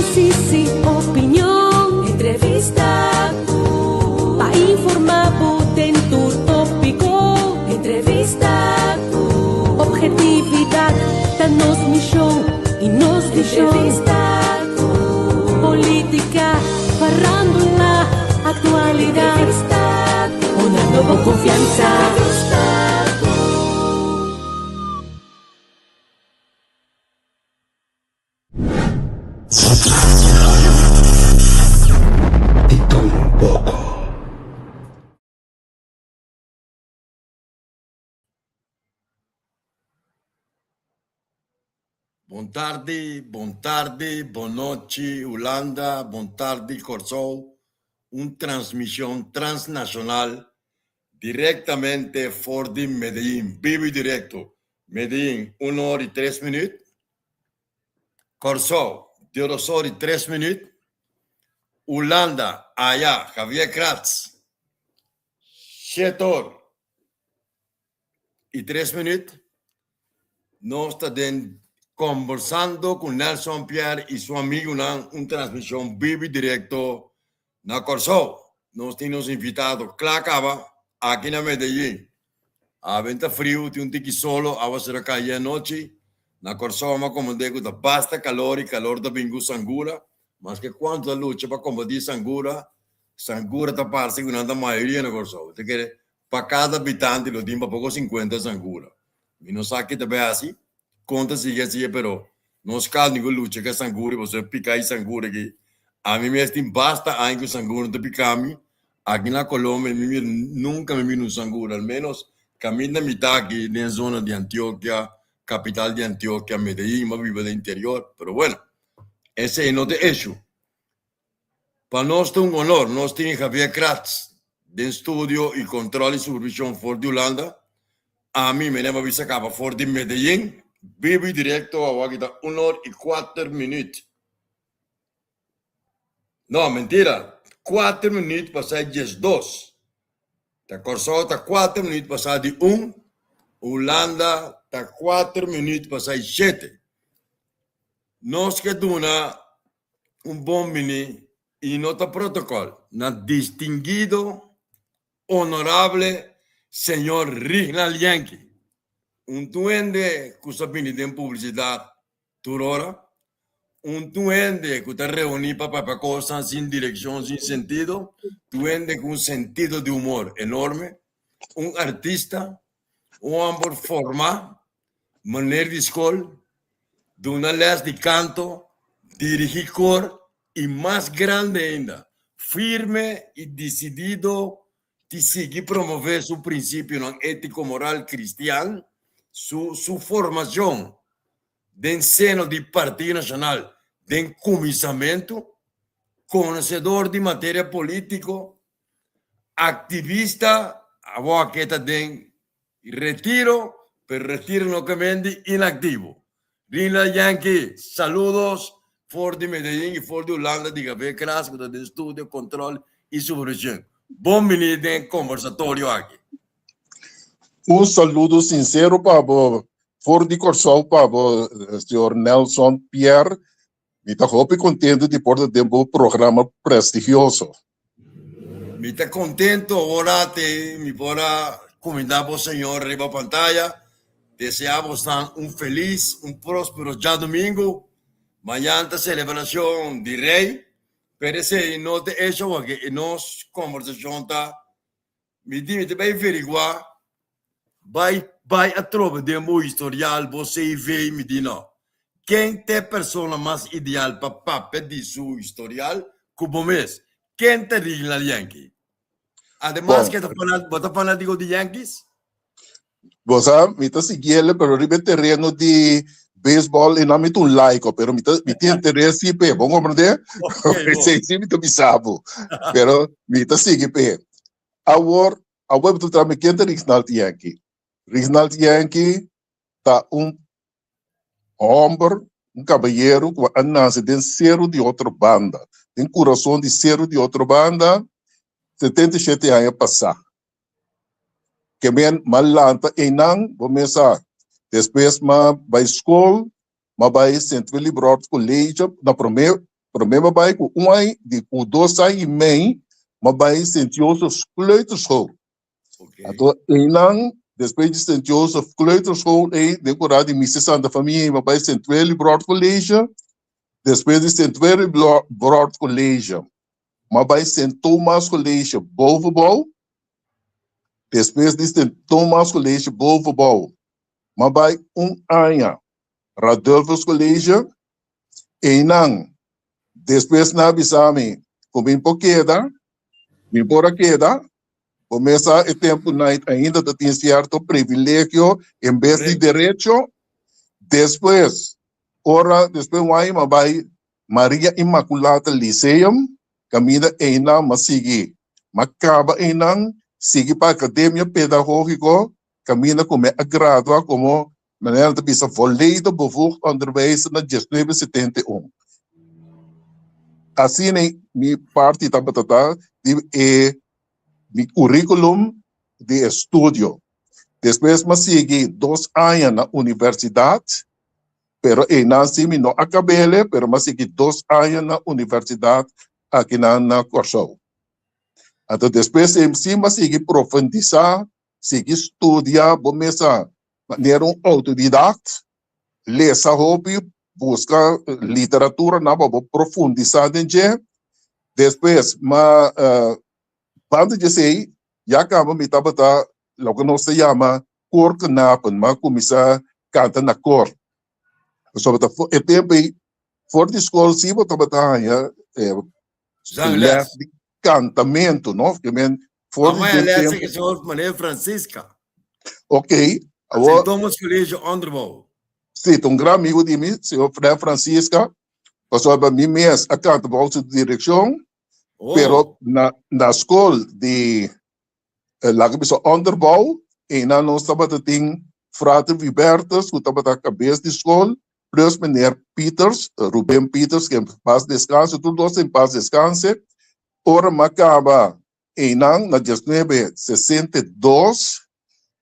Análisis y opinion. Entrevista ku. Pa informá bo den tur tópiko. Entrevista ku. Objetividad ta nos mishon i nos vishon. Entrevista ku. Polítika, farándula, aktualidat. Entrevista ku. Honrando bo konfiansa. Entrevista ku. Di tur un poko. Bon tardi, bon tardi, bon nochi Hulanda, bon tardi Kòrsou, un transmishon transnashonal direktamente for di Medellin, bibu i direkto, Medellin un ora i tres minüt, Kòrsou dos ora i tres minüt, Hulanda aya Javier Kratz shete or i tres minüt. Nos ta den Kombersando ku Nelson Pierre i su amigunan, un transmishon bibu i direkto na Kòrsou. Nos tin nos invitado kla kaba aki na Medellin. Awe ta friu, tin un tiki solo, awasero a kai anochi. Na Kòrsou a komprendé ku ta basta kalor i kalor ta bin ku sangura. Maske kuantu ta lucha pa kombatí sangura, sangura ta parse ku nan ta mayoria na Kòrsou. Ta kere pa kada habitante lo tin pa poko sinkuenta sangura. Mi no sa ke ta bai hasi, kon ta sigui hasié, pero nos kal tin ku lucha ku e sangura i pasobra pika e sangura aki. Ami mes tin basta aña ku sangura no ta pika mi. Aki na Colombia mi mira nunca mi mira un sangura, al menos caminda mi ta aki den zona di Antioquia, capital di Antioquia, Medellin, mi a biba den interior, pero bueno, esey no ta e issue. Pa nos ta un honor, nos tin Javier Kratz den studio y control y supervision for di Hulanda, ami mi a bisa caba for di Medellin, bibo y directo awor ta un or y cuater minuut. No, mentira. Kuater minuut pasá 12. Ta Kòrsou ta kuater minuut pasá di un, Hulanda ta kuater minuut pasá shete. Nos ke duna un bon bini i no ta protokòl na distinguido honorable señor Rignald Yankee, un duende ku sa bini den publisidat Tur ora, un tur hende ku ta reuní pa papia kosnan sin direkshon, sin sentido, tur hende ku un sentido di humor enorme, un artista, un hòmber formá, meneer di skol, duna lès di kanto, dirigí kor i mas grandi ainda, firme i disidido di sigui promové su prinsipionan étiko-moral kristian, su su formashon den seno di Partido Nashonal den kuminsamentu, konosedor di materia polítiko, aktivista, awor ke ta den retiro, pero retiro no ke men di inaktivo. Rinda Yankee, saludos for di Medellin y for di Hulanda di Javier Kras ku ta den studio, control y supervision. Bon bini den conversatorio aki. Un saludo sincero pa bo for di Kòrsou pa bo señor Nelson Pierre. Mi ta hopi contento di por ta den bo programa prestigioso. Mi ta contento ora te mi por a cuminda bo señor riba pantaya. Desea bosnan un feliz, un prospero djadomingo. Mañan ta celebracion di Rey, pero esey no ta hecho porque e nos conversacion ta Mi di mi ta bai verigua, bai bai atrobe den bo historial, bo CV, mi di no. Ken ta e persona mas ideal pa papia di su historial ku bo mes? Ken ta Rignald Yankee? Ademas ke ta bo ta fanatico di Yankees? Bo sa, mi ta sigui el, pero riba e tereno di baseball e nan mi ta un laico, pero mi ta mi tin interes si p'e, bo comprende? Ok, bo. Esei si mi ta bisa bo, pero mi ta sigui p'e. Awor, awor mi ta puntra mi ken ta Rignald Yankee? Rignald Yankee ta un homber, un cabayero cu a nace den Seru di Otrobanda, den curason di Seru di Otrobanda, 77 aña pasa. Ke men m'a lanta einan, bo mes sa. Despues m'a bai skol, m'a bai Sint Willibrord College na prome. Promé mi a bai ku un aña, di ku dos aña i mei, mi a bai Sint Jozefs Kleuterschool. Anto einan, despues di Sint Jozef Kleuterschool ei, den kura di Misa Santa Famia, mi a bai Sint Willibrord College. Despues di Sint Willibrord College, mi a bai Sint Thomas College Bovenbouw. Despues di Sint Thomas College Bovenbouw, mi a bai un aña Radulphus College. Einan, despues nan a bisa mi ku mi por keda, mi por a keda, bo mes sa e tempu nan ainda ta tin sierto privilegio en bes di derecho. Despues, ora despues un aña mi a bai Maria Immaculata Lyceum, kaminda einan mi a sigui, mi a kaba einan, sigui pa Akademia Pedagógiko, kaminda ku mi a gradua komo Manera ta bisa volledig bevoegd onderwijzer na diesnuebe setenta i un. Asina mi parti tabata ta di e mi curriculum di estudio. Despues mi a sigui dos aña na universidad, pero einan si mi no a cabele, pero mi a sigui dos aña na universidad akinan na Kòrsou. Anto despues si mi a sigui profundisa, sigui studia bo mes a Manera un autodidact, lesa hopi, buska literaturanan pa bo profundisá den dje. Despues, ma banda di esei, ya kaba mi tabata loke nos ta yama koorknapen, mi a kuminsá kanta na koor. Pasobra ta e tempu ei for di skol si bo tabata haña les di kantamentu, no? Ke men for di den tempu. Meneer Francisca. Ok. Awor, Sint Thomas College Onderbouw. Sí, ta un gran amigo di mi, señor Fred Francisca. Pasobra mi mes a kanta bou su direkshon, Oh. pero na, na skol di eh, laga bisa onderbouw, einan nos tabata tin Frater Wibertus, ku tabata kabes di skol, plus meneer Pieters, Ruben Pieters, ke en paz descanse, tur dos en paz descanse. Ora mi a kaba Einan na diesnuebe sesenta i dos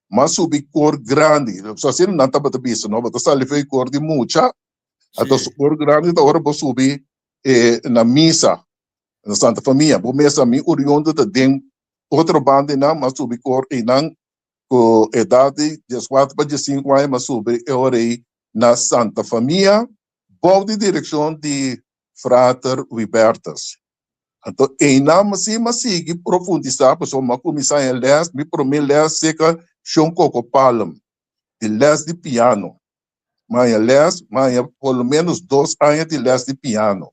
m'a subi kor grandi. So asina nan tabata bisa, no? Bo ta sali for e kor di mucha, anto Sí. kor grandi ta ora bo subi eh, na misa, na Santa Famia. Bo mesa mi oriundo ta den otro banda einan, m'a subi kor einan ku edat di dieskuater pa diesinku aña m'a subi e ora ei na Santa Famia bou di direkshon di Frater Wibertus. Anto einan si m'a sigui profundisá pasobra m'a kuminsá e lès, mi promé lès serka Shon Coco Palm, di lès di piano. M'a haña lès, m'a haña por lo ménos dos aña di lès di piano.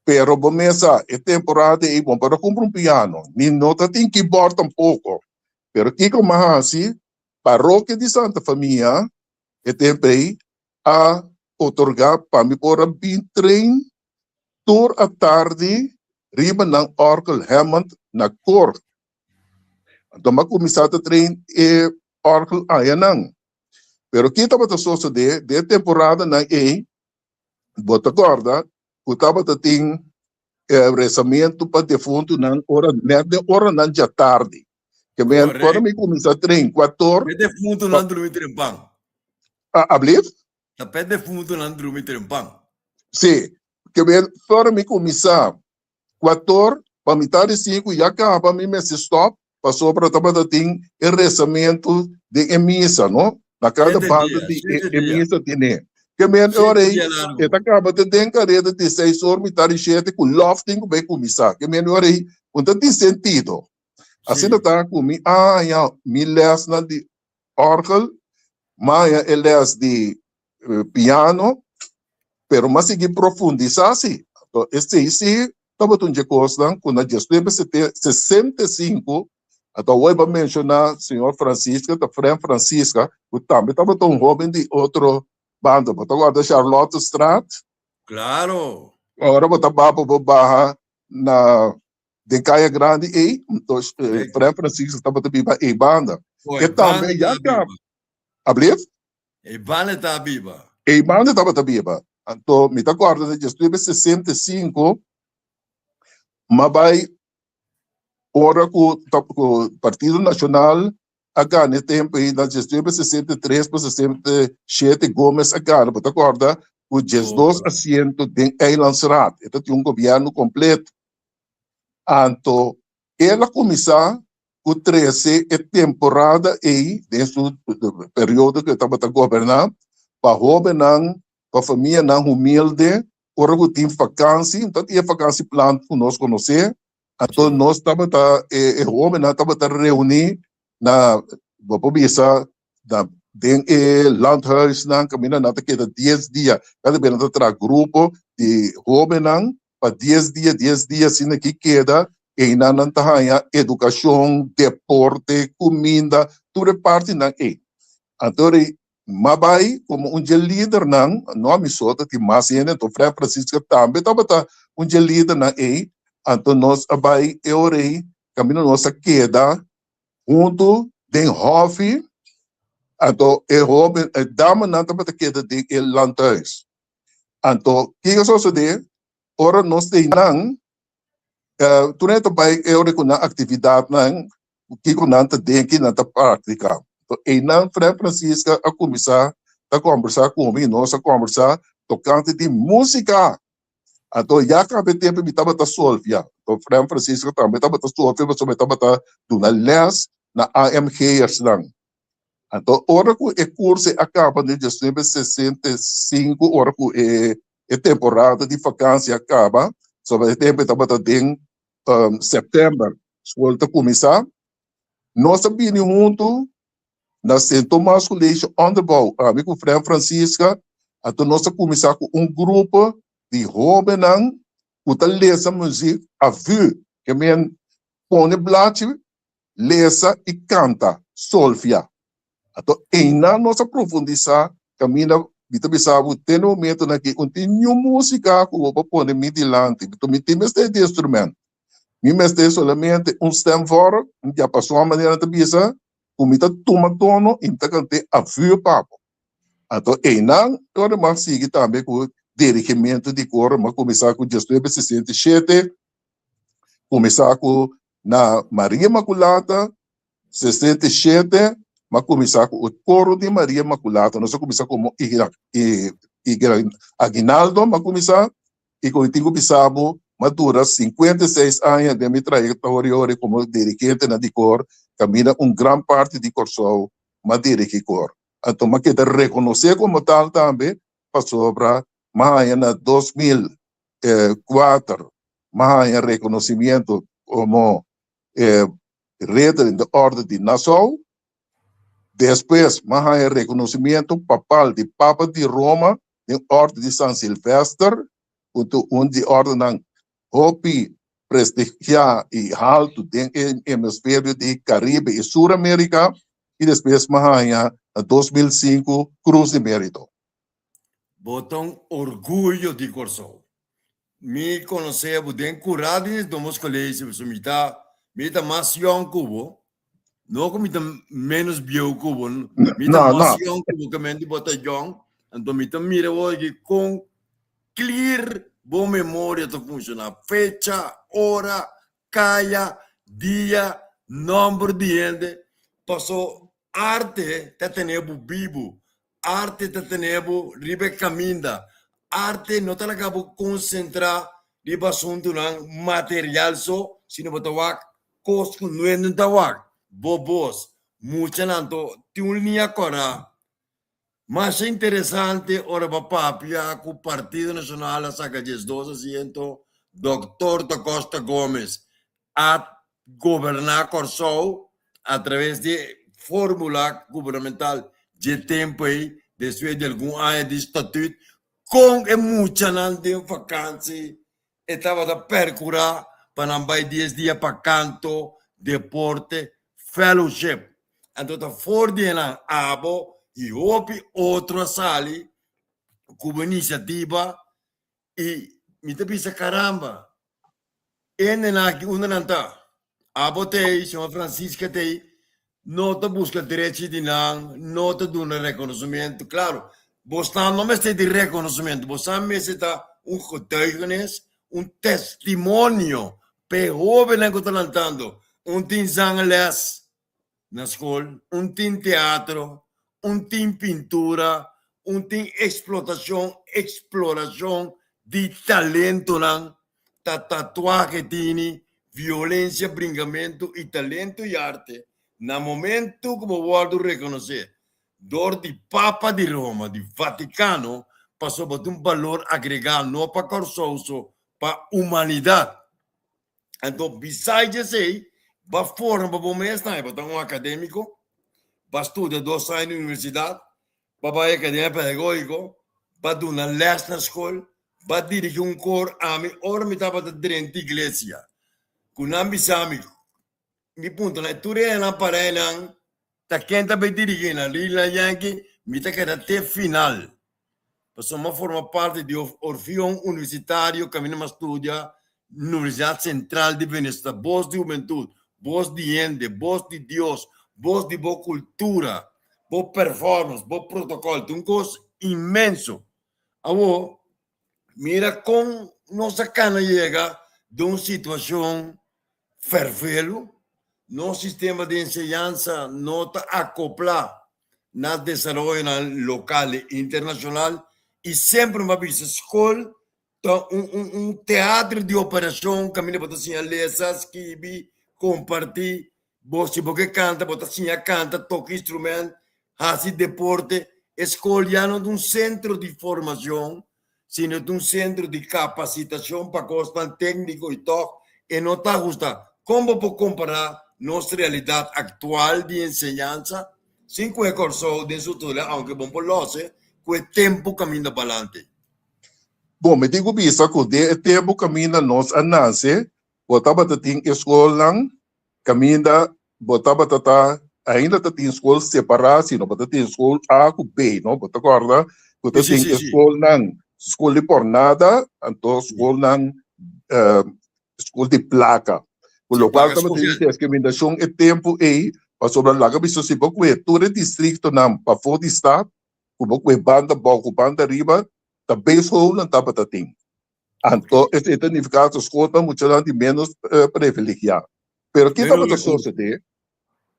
Pero bo mes sa, e temporada ei bo no por a kumpra un piano, ni no ta tin keyboard tampoko. Pero kiko m'a hasi, Parokia di Santa Famia e tempu ei a otorgá pa mi por a bin train tur atardi riba nan orgel Hammond na kor. Anto mi a kuminsá ta train e orgel ayanan. Pero ki tabata sosodé den e temporadanan ei, bo ta kòrda ku tabata tin e resamentu pa defuntunan ora nèt den oranan djatardi. Ke men ora mi kuminsá train kuator. E defuntunan drumi trempan. Ablief? Ta p'e defuntunan drumi trempan. Sí, ke men ora mi kuminsá kuator pa mitad di sinku ya kaba mi mester stòp pasobra tabata tin e resamentu den e misa, no? Na kada banda di e misa tene. Ke men e ora ei e ta kaba te den kareda di seis or mitad di shete ku lòf tin ku bai kuminsá. Ke men e ora ei un ta tin sentido. Asina ta ku mi a haña mi lèsnan di òrgel, mi a haña e lès di piano, pero mi a sigui profundisá si. Anto esei si tabata un dje kosnan ku na diesnuebe sesenta i sinku, anto awor bo a menshoná señor Francisca, ta Fren Francisca, ku tambe tabata un hóben di otro banda. Bo ta kòrda Charlottestraat? Klaro! Ora bo ta baha pa bo baha na den Kaya Grandi ei, anto Fren Francisca tabata biba ei banda. E tambe ya kaba. Ablief? E banda ta biba. E banda tabata biba. Anto mi ta kòrda na diesnuebe sesenta i sinku m'a bai ora ku ku Partido Nashonal a gana e tempu ei na diesnuebe sesenta i tres pa sesenta i shete Gomez a gana. Bo ta kòrda? ku 12 asiento den Eilandsraad. E ta tin un gobièrnu kompleto. Anto el a kuminsá ku trese e temporada ei den su periodo ku e tabata goberná pa hóbennan, pa famianan humilde, ora ku tin fakansi, no ta tin e fakansiplan ku nos konosé, anto nos tabata, e hóbennan tabata reuní na, bo por bisa, na den e landhuisnan kaminda nan ta keda dies dia. Kada bes nan ta traha grupo di hóbennan pa dies dia, dies dia asina ki keda, einan nan ta haña edukashon, deporte, kuminda, tur e partinan ei. Anto rei m'a bai komo un dje lidernan, no ami so, ta tin mas hende, anto Fred Francisca tambe tabata un dje lidernan ei, anto nos a bai e ora ei kaminda nos a keda huntu den hòfi, anto e hóben, e damanan tabata keda den e landhuis. Anto, kiko a sosodé? Ora nos ta einan, tur hende ta bai e ora ku nan aktividatnan, kiko nan ta den, kiko nan ta praktiká. Anto, einan Fred Francisca a kuminsá ta kòmbersá ku mi, nos a kòmbersá tokante di músika. Anto, ya kaba e tempu mi tabata solfia. Anto, Fred Francisca tambe tabata solfia pasobra e tabata duna lès na AMG'ersnan. Anto ora ku e kurso a kaba den diesnuebe sesenta i sinku, ora ku e e temporada di fakansi a kaba, sobra e tempu e tabata den sèptèmber, skol ta kuminsá, nos a bini huntu na Sint Thomas College Onderbouw, ami ku Fren Francisca, anto nos a kuminsá ku un grupo di hóbennan ku ta lesa muzik a vue, ke men pone blachi lesa i kanta, solfia. Anto einan nos a profundisá kaminda mi ta bisa bo te na momentonan aki un tin niun músika ku bo por pone mi dilanti. Anto mi tin mester di instrumènt. Mi mester solamente un stemvork, un diapason manera nan ta bisa, ku mi ta tuma tono i mi ta kant'é a vuur pa bo. Anto einan ora mi a sigui tambe ku dirigimentu di koro, mi a kuminsá ku diesnuebe 67, kuminsá ku Na Maria Inmaculata, 67, m'a kuminsá ku e koro di Maria Inmaculata. Nos a kuminsá komo aguinaldo, m'a kuminsá, i ku mi tin ku bisa bo, m'a dura 56 aña den mi trayektoria ora komo dirigentenan di kor, kaminda un gran parti di Kòrsou m'a dirigí kor. Anto m'a keda rekonosé komo tal tambe pasobra m'a haña na 2004 m'a haña reconocimiento como Ridder in de Orde di Nassau. Despues m'a haña reconocimiento papal di Papa di Roma den Orde di San Silvester, cu ta un di ordenan hopi prestigiá y haltu den e hemisferio di Caribe y Sur America. Y despues m'a haña na 2005 Cruz di Merito. Bo ta un orguyo di Kòrsou. Mi konosé bo den kurá di Domos College pasobra mi ta mi ta mas yòn ku bo. No ku mi ta ménos bieu ku bo, mi ta mas yòn ku bo kamente bo ta yòn. Anto mi ta mira bo aki kon clear bo memoria ta funshoná. Fecha, ora, kaya, dia, nòmber di hende. Paso arte ta tene bo bibu, Arte ta tene bo riba e kaminda. Arte no ta laga bo konsentrá riba asuntunan material so, sino bo ta wak kos ku no ta wak. Bo bos, muchanan to tin un liña kòrá. Masha interesante ora bo papia ku Partido Nashonal a saka 12 asiento, Dòktor Da Costa Gomez a goberná Kòrsou a traves di e fórmula gubernamental dje tempu ei, despues di algun aña di statüt, kon e muchanan den vakansi e tabata perkurá pa nan bai dies dia pa kanto, deporte, fellowship. Anto ta for di enan abo i hopi otro a sali ku bo inisiativa i mi ta bisa karamba, Hendenan aki unda nan ta? Abo ta ei, señor Francisca ta ei, no ta buska derechi di nan, no ta duna rekonosementu. Klaro, bosnan no mester di rekonosementu, bosnan mester ta un getuigenis, un testimonio pa e hóbennan ku ta lantando. Un tin zangles na skol, un tin teatro, un tin pintura, Un tin eksplotashon, eksplorashon di talentonan, ta tatuahe tini, violensia, bringamentu i talento i arte na momentu ku bo wòrdu rekonosé dor di Papa di Roma, di Vatikano, pasobra bo ta un balor agregá no pa Kòrsou so, pa humanidat. Anto besides esei, bo a forma pa bo mes tambe, bo ta un akadémiko, bo a studia dos aña na universidat, bo a bai akademia pedagógiko, bo a duna lès na skol, bo a dirigí un kor. Ami ora mi tabata drenta iglesia, ku nan bisa mi, mi puntra nan, tur e nan parenan ta ken ta bai dirigí nan? Lila Yankee, mi ta keda te final. Pasobra mi a forma parti di Orfeon Universitario kaminda mi a studia Universidad Central di Venezuela. Bos di hubentud, bos di hende, bos di Dios, bos di bo kultura, bo performance, bo protocol, ta un kos inmenso. Awor, mira kon nos a kana yega den un situashon fervelo, nos sistema di enseñansa no ta akoplá na desaroyonan lokal i internashonal i semper mi a bisa skol ta un un un teatro di operashon kaminda bo ta siña lesa, skibi, kompartí, bo si bo ke kanta bo ta siña kanta, toka instrument, hasi deporte. E skol ya no ta un sentro di formashon sino ta un sentro di kapasitashon pa kosnan tékniko i tòg e no ta ahusta. Kon bo por kompará nos realidat aktual di enseñansa sin ku e Kòrsou den su tula, aunke bon por lòs e, ku e tempu kaminda palante? Bon, mi tin ku bisa ku den e tempu kaminda nos a nase, bo tabata tin e skolnan kaminda bo tabata ta ainda ta tin skol separá, sino bo ta tin skol A ku B, no? Bo ta kòrda ku ta tin e skolnan, skol di pòrnada, anto skolnan skol di plaka. Ku lokual tabata tin diskriminashon e tempu ei, pasobra laga bisa si bo kue tur e distriktonan pafó di stat, ku bo kue banda abou ku banda ariba, ta B-schoolnan tabata tin. Anto esei ta nifiká ku skol pa muchanan di ménos privilegiá. Pero ki tabata sosodé?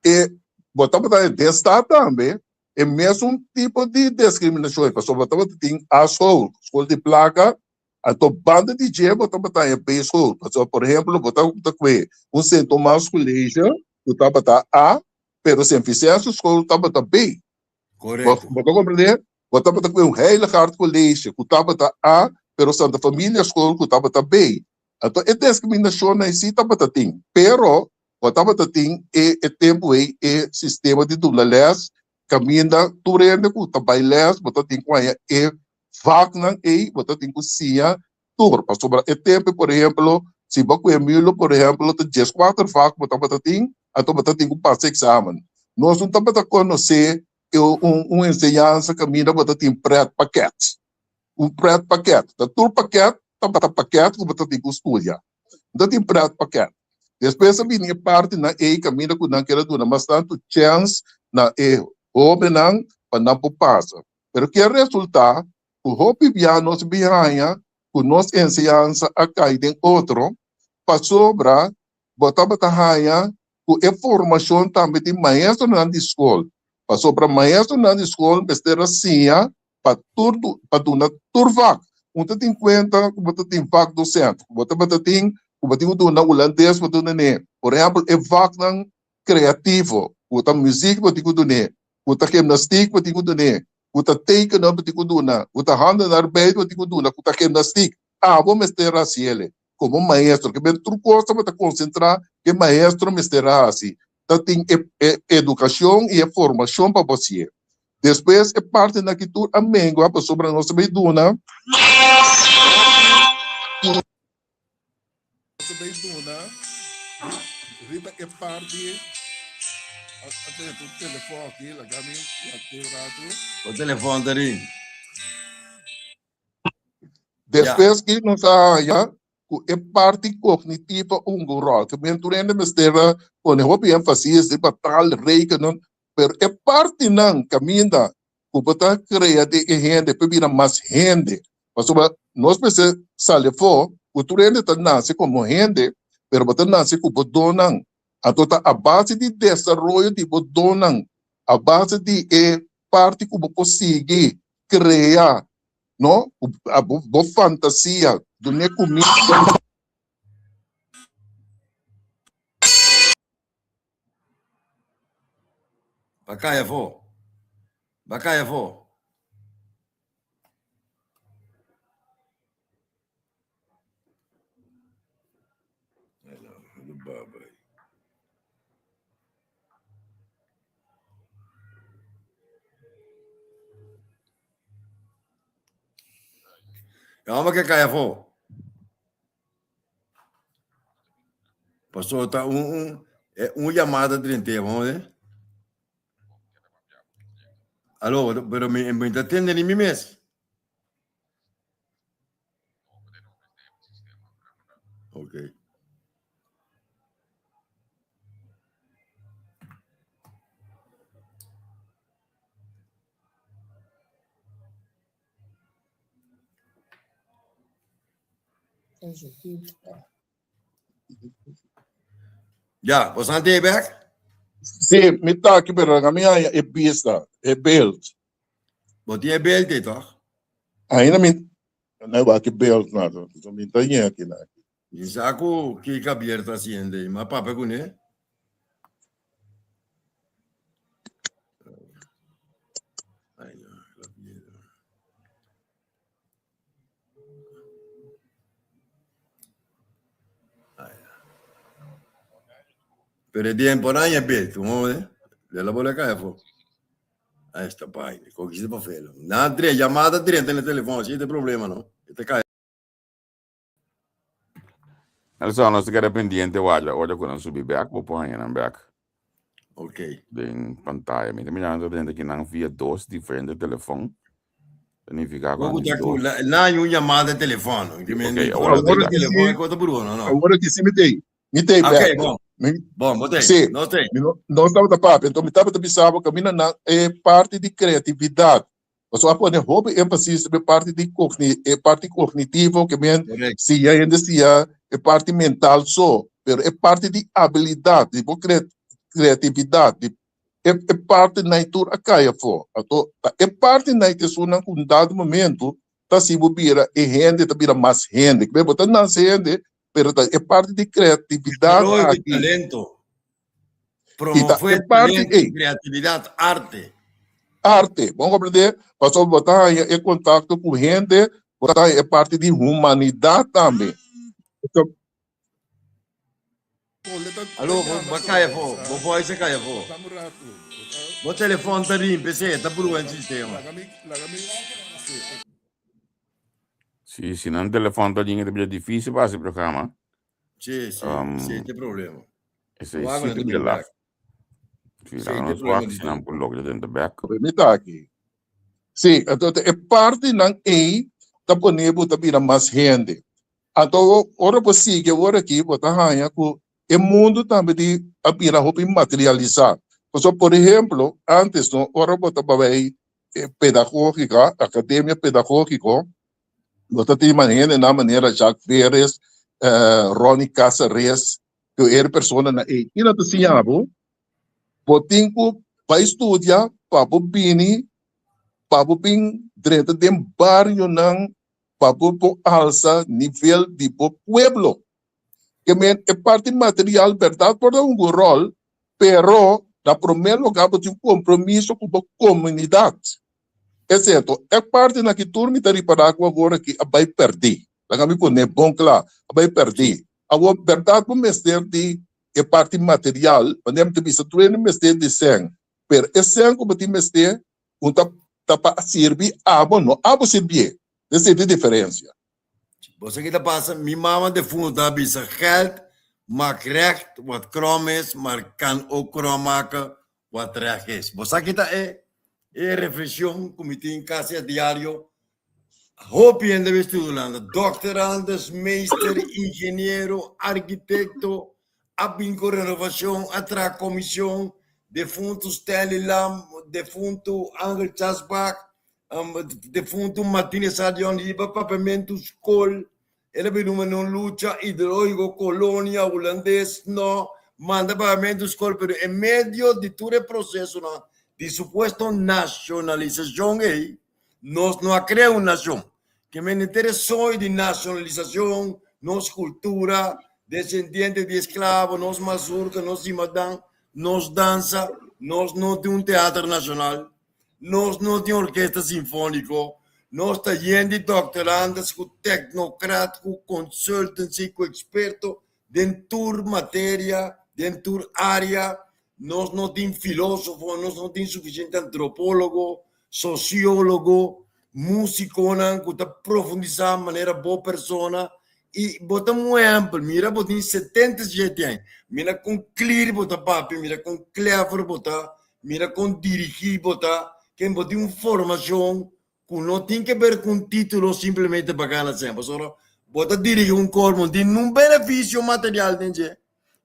E bo tabata den stat tambe e mesun tipo di diskriminashon ei, pasobra bo tabata tin A-school, skol di plaka, anto banda di dje bo tabata haña B-school. Pasobra por ehemplo bo tabata kue un Sint Tomas College ku tabata A, pero Sint Vicencio School tabata B. Korekto. Bo ta komprendé? Bo tabata ku un Heilig Hart College ku tabata A, pero Santa Familia School ku tabata B. Anto e diskriminashonnan si tabata tin, pero bo tabata tin e e tempu ei e sistema di duna lès kaminda tur hende ku ta bai lès bo ta tin ku haña e vaknan ei, bo ta tin ku siña tur. Pasobra e tempu por ehemplo si bo ku e mulo por ehemplo ta dieskuater vak bo tabata tin, anto bo ta tin ku pasa eksamen. Nos no tabata konosé e un un enseñansa kaminda bo ta tin pret pakèt. Un pret pakèt. Ta tur pakèt tabata pakèt ku bo ta tin ku studia. No ta tin pret pakèt. Despues a bini e partinan ei kaminda ku nan kier a duna mas tantu chèns na e hóbennan pa nan por pasa. Pero ke resultá ku hopi bia nos bin haña ku nos enseñansa a kai den otro pasobra bo tabata haña ku e formashon tambe di maestronan di skol, pasobra maestronan di skol mester a siña pa tur pa duna tur vak. Un ta tin kuenta ku bo ta tin vak dosent, ku bo tabata tin ku bo tin ku duna hulandes bo ta dun'é. Por ehèmpel e vaknan kreativo, ku ta muzik bo tin ku dun'é, ku ta gimnastik bo tin ku dun'é, ku ta tekenen bo tin ku duna, ku ta handenarbeid bo tin ku duna, ku ta gimnastik. Abo mester hasiel. Komo maestro, ke men tur kos tabata konsentrá ke maestro mester a hasi, ta tin e e edukashon i e formashon pa bo hasié. Despues e partinan aki tur a mengua pasobra nos ta bai duna nos ta bai duna riba e parti a drenta un telefòn aki laga mi wak un ratu. Bo telefòn ta ring. Despues ki nos a haña ku e parti kognitivo a hunga un ròl. Ke men tur hende mester a pone hopi énfasis riba taal, rekenen, pero e partinan kaminda ku bo ta krea den e hende pa e bira mas hende. Pasobra nos mester sali afó ku tur hende ta nase komo hende, pero bo ta nase ku bo donnan. Anto ta a base di desaroyo di bo donnan, a base di e parti ku bo por sigui. krea, no? Bo fantasia, dun'é kuminda. Ba kai afó. Ba kai afó. E hòmber ke kai afó. Pasobra ta un un e un yamada drent'é, vamos a ver. Aló, pero mi mi ta tende ni mi mes. Ok. Ja, bo san te bek? Sí, mi ta aki, pero laga mi haña e bista, e beeld. Bo tin e beeld ei, toch? Ainda mi, no wak e beeld na, so mi ta haña aki na. Mi sa ku Kika Bier ta haciendo ei, ma papia kuné. Ay, no, la mierda. Pero e tiempo na aña beeld, como ve? De la bola cae afo. Ahí está, pai. Cogiste pa felo. Na tre, llamada tre en el teléfono, así este problema, ¿no? Este cae. Nelson, nos ta keda pendiente wak ora ku nan subi bek, bo por haña nan bek Ok. den pantaya. Mi ta mirando drenta ki nan via dos diferente telefon. Ta nifiká ku Bo nan tin ta ku dos. la, la hay un llamada de teléfono. Que me Ok, ni awor solo ta por da. teléfono que otro brujo, no, no. Awor aki si mi tei. Mi tei Ok, bek. bon. Mi, Bon, bo tei. sí, No tei. mi no, no tabata papia. Enton mi tabata bisa bo kaminda nan e parti di kreatividat. Pasobra a pone hopi énfasis riba e parti di cogni e parti cognitivo ke men Correcto. siña hende siña e parti mental so, pero e parti di abilidat, di bo cre creatividat, di e e partinan ei tur a kai afó. Anto ta e partinan ei ta esunnan ku un dado momento ta hasi bo bira e hende ta bira mas hende. Ke bo ta nase hende, pero ta e parti di creatividat Desaroyo di aki talento. I ta Promove e parti talento, ei. creatividad, arte. Arte. Bon comprende? Pasobra bo ta haña e contacto cu hende, bo ta haña e parti di humanidad tambe. Alo, bo bo cay afo, bo voice a cay afo. Bo telefon ta rimpi esei, ta brua e sistema. Si, si nan telefon ta ringa ta bira dificil pa haci programa. Sí, sí, Um, esei ta e problema. Esei Wak sí na ta ta bira bin laf. bek. Sí, Esei laga ta e nos problema wak di si nan tur. por logra den ta bek. Mi ta aki. Sí, anto e partinan ei ta pone bo ta bira mas hende. Anto ora bo sigui awor aki bo ta haña ku e mundu tambe di a bira hopi materialisá. Pasobra por ehemplo, antes no, ora bo ta bai e pedagógica, akademia pedagógiko, Bo ta tin hendenan manera Jacques Veres, Ronnie Caceres, ku e personanan ei. Kina ta siña bo? Bo tin ku bai studia pa bo bini, pa bo bin drenta den barionan, pa bo por alsa nivel di bo pueblo. Ke men e parti material bèrdat por ta hunga un ròl, pero na promé lugá bo tin un kompromiso ku bo komunidat. Excepto e partinan ki tur mi ta ripará ku awor aki a bai pèrdí. Laga mi pone bon kla, a bai pèrdí. Awor, bèrdat bo mester di e parti material, manera mi ta bisa tur hende mester di sèn, pero e sèn ku bo tin mester un ta ta pa sirbi abo, no abo sirbié. Esei ta e diferensia. Bo sa ki ta pasa? Mi mama defunto ta bisa geld maakt recht wat krom is, maar kan ook krom maken wat recht is. Bo sa ki ta e e reflexion ku mi tin kasi a diario? Hopi hende a studia Hulanda, dokterandes, meester, ingeniero, arkitekto, a bin ku renovacion, a traha comision, defunto Stanley Lam, defunto Angel Chasbak, defunto Martinez Sardion riba papiamentu skol, el a bin un un lucha ideológico, kolonia hulandes no manda papiamentu skol, pero en medio di tur e procesonan di supuesto nacionalisacion ei, Nos no a krea un nashon. Ke men henter e soño di nashonalisashon, nos kultura, desendiente di esklabo, nos mazurka, nos simadan, nos dansa, nos no tin un teater nashonal, nos no tin orkesta sinfóniko, nos ta yen di doktorandes ku teknokrat, ku consultancy, ku eksperto den tur materia, den tur área, nos no tin filósofo, nos no tin sufisiente antropólogo, sosiólogo, músikonan ku ta profundisá manera bo persona i bo ta un ehèmpel, mira bo tin 77 aña, mira kon klir bo ta papia, mira kon klèver bo ta, mira kon dirigí bo ta, ken bo tin un formashon ku no tin ke ber ku un título simplemente pa gana sèn, pasobra bo ta dirigí un kor, bo no tin nun benefisio material den dje.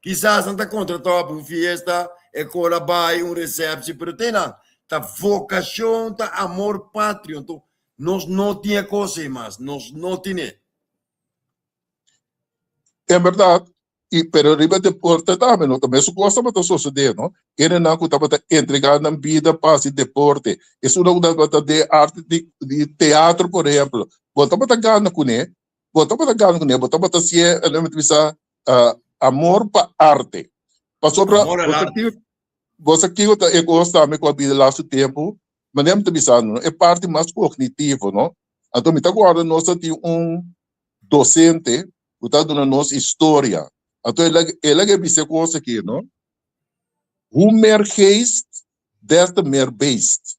Kisas nan ta kontratá pa un fiesta, e kor a bai, un resèpsi, pero te nan ta vokashon, ta amor patrio. Anto nos no tin e kos ei mas, nos no tin'é. En berdad, y pero riba deporte tambe no ta mesun cos tabata sosode no. Hendenan cu tabata entrega nan bida pa haci deporte, esunnan cu tabata den arte di di teatro por ehemplo, bo tabata gana cune, bo tabata gana cune, bo tabata hacié mi ta bisa amor pa arte. Pasobra Amor al bo sa arte. kico bo sa kico ta e cos tambe cu a bira laatste tempo, manera mi ta bisando no, e parti mas cognitivo no. Anto mi ta guarda nos ta tin un docente ku ta duna nos historia. Anto el a el a bisa e kos aki, no? Hoe meer geest, des te meer beest.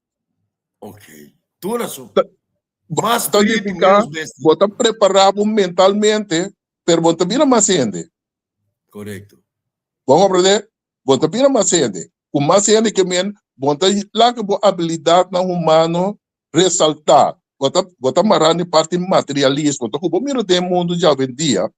Ok, tur rason. Ta, Mas ta spiritu, nifiká menos bestia. bo ta prepará bo mentalmente, pero bo no ta bira mas hende. Korekto. Bo a komprendé? Bo ta bira mas hende. Ku mas hende ke men, bo no ta laga bo abilidatnan humano resaltá. Bo ta bo ta mará na e parti materialismo. Ta ku bo mira den mundu djawendia,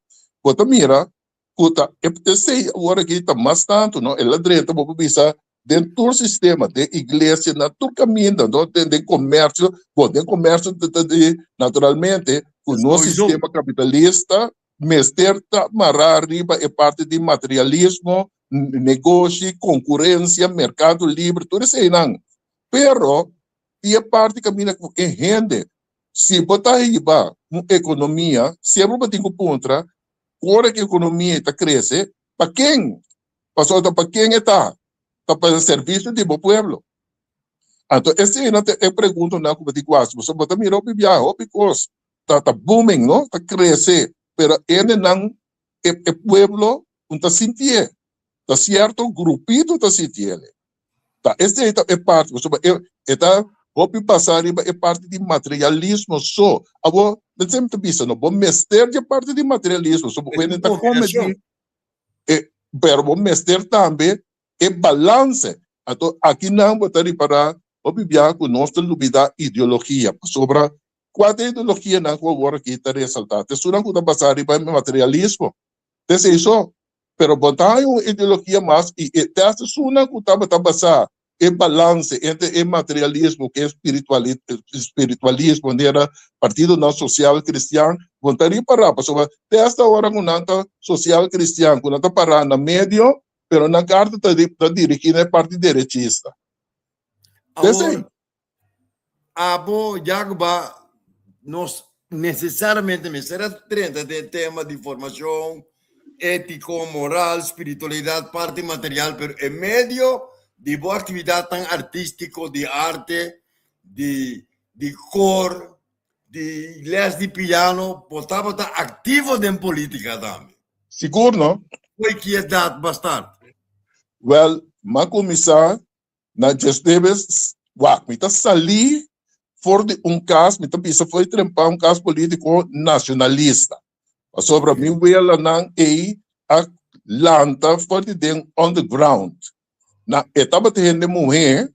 bo ta mira ku ta e esei awor aki ta mas tantu, no? El a drenta bo por bisa den tur sistema, den iglesia, na tur kaminda, no? Den den komersio, bo den komersio ta ta di naturalmente ku nos Sowieso. sistema kapitalista mester ta mará riba e parti di materialismo, negoshi, konkurensia, merkado libre, tur eseinan. Pero i e parti kaminda ku e hende. Si bo ta hiba un ekonomia, semper bo tin ku puntra ora ku e ekonomia ta krese, pa ken? Pasobra ta pa ken e ta? Ta pa e servisio di bo pueblo. Anto eseinan ta e preguntanan ku bo tin ku hasi. Pasobra bo ta mira hopi biaha, hopi kos ta ta booming, no? Ta krese, pero hendenan, e e pueblo no ta sintié. Ta sierto grupito ta sintié. Ta esei ta e parti, pasobra e e ta hopi basá riba e parti di materialismo so. Awor, mi semper ta bisa no, bo mester di e parti di materialismo, so bo Es un ta come di kombinashon. e, pero bo mester tambe e balanse. Anto akinan bo ta ripará hopi biaha ku nos ta lubidá ideologia, pasobra kua ta e ideologianan ku awor aki ta resaltá? Ta esunnan ku ta basá riba e materialismo. Ta esei so. Pero bo ta haña un ideologia mas i e tèst esunnan ku tabata basá e balanse entre e materialismo ku e spiritualismo manera partidonan sosial kristian, bo ta ripará pasobra te asta ora ku nan ta sosial kristian ku nan ta pará na medio pero nan karta ta dirigí na e parti derechista. P'esei. Awor, Abo Jacoba nos necesariamente mester a drenta den e tema di formacion etico, moral, spiritualidad, parti material, pero e medio di bo actividadnan artistico, di arte, di di cor, di les di piano, bo tabata activo den politica tambe. Sigur no. Fo'i ki edad bo a start? Wel, m'a cuminsa Na djesdebes, wak, mi ta salí for di un kas, mi ta bisa for di trempá un kas polítiko nashonalista. Pasobra mi welanan ei a lanta for di den underground. Na e tabata hende muhé,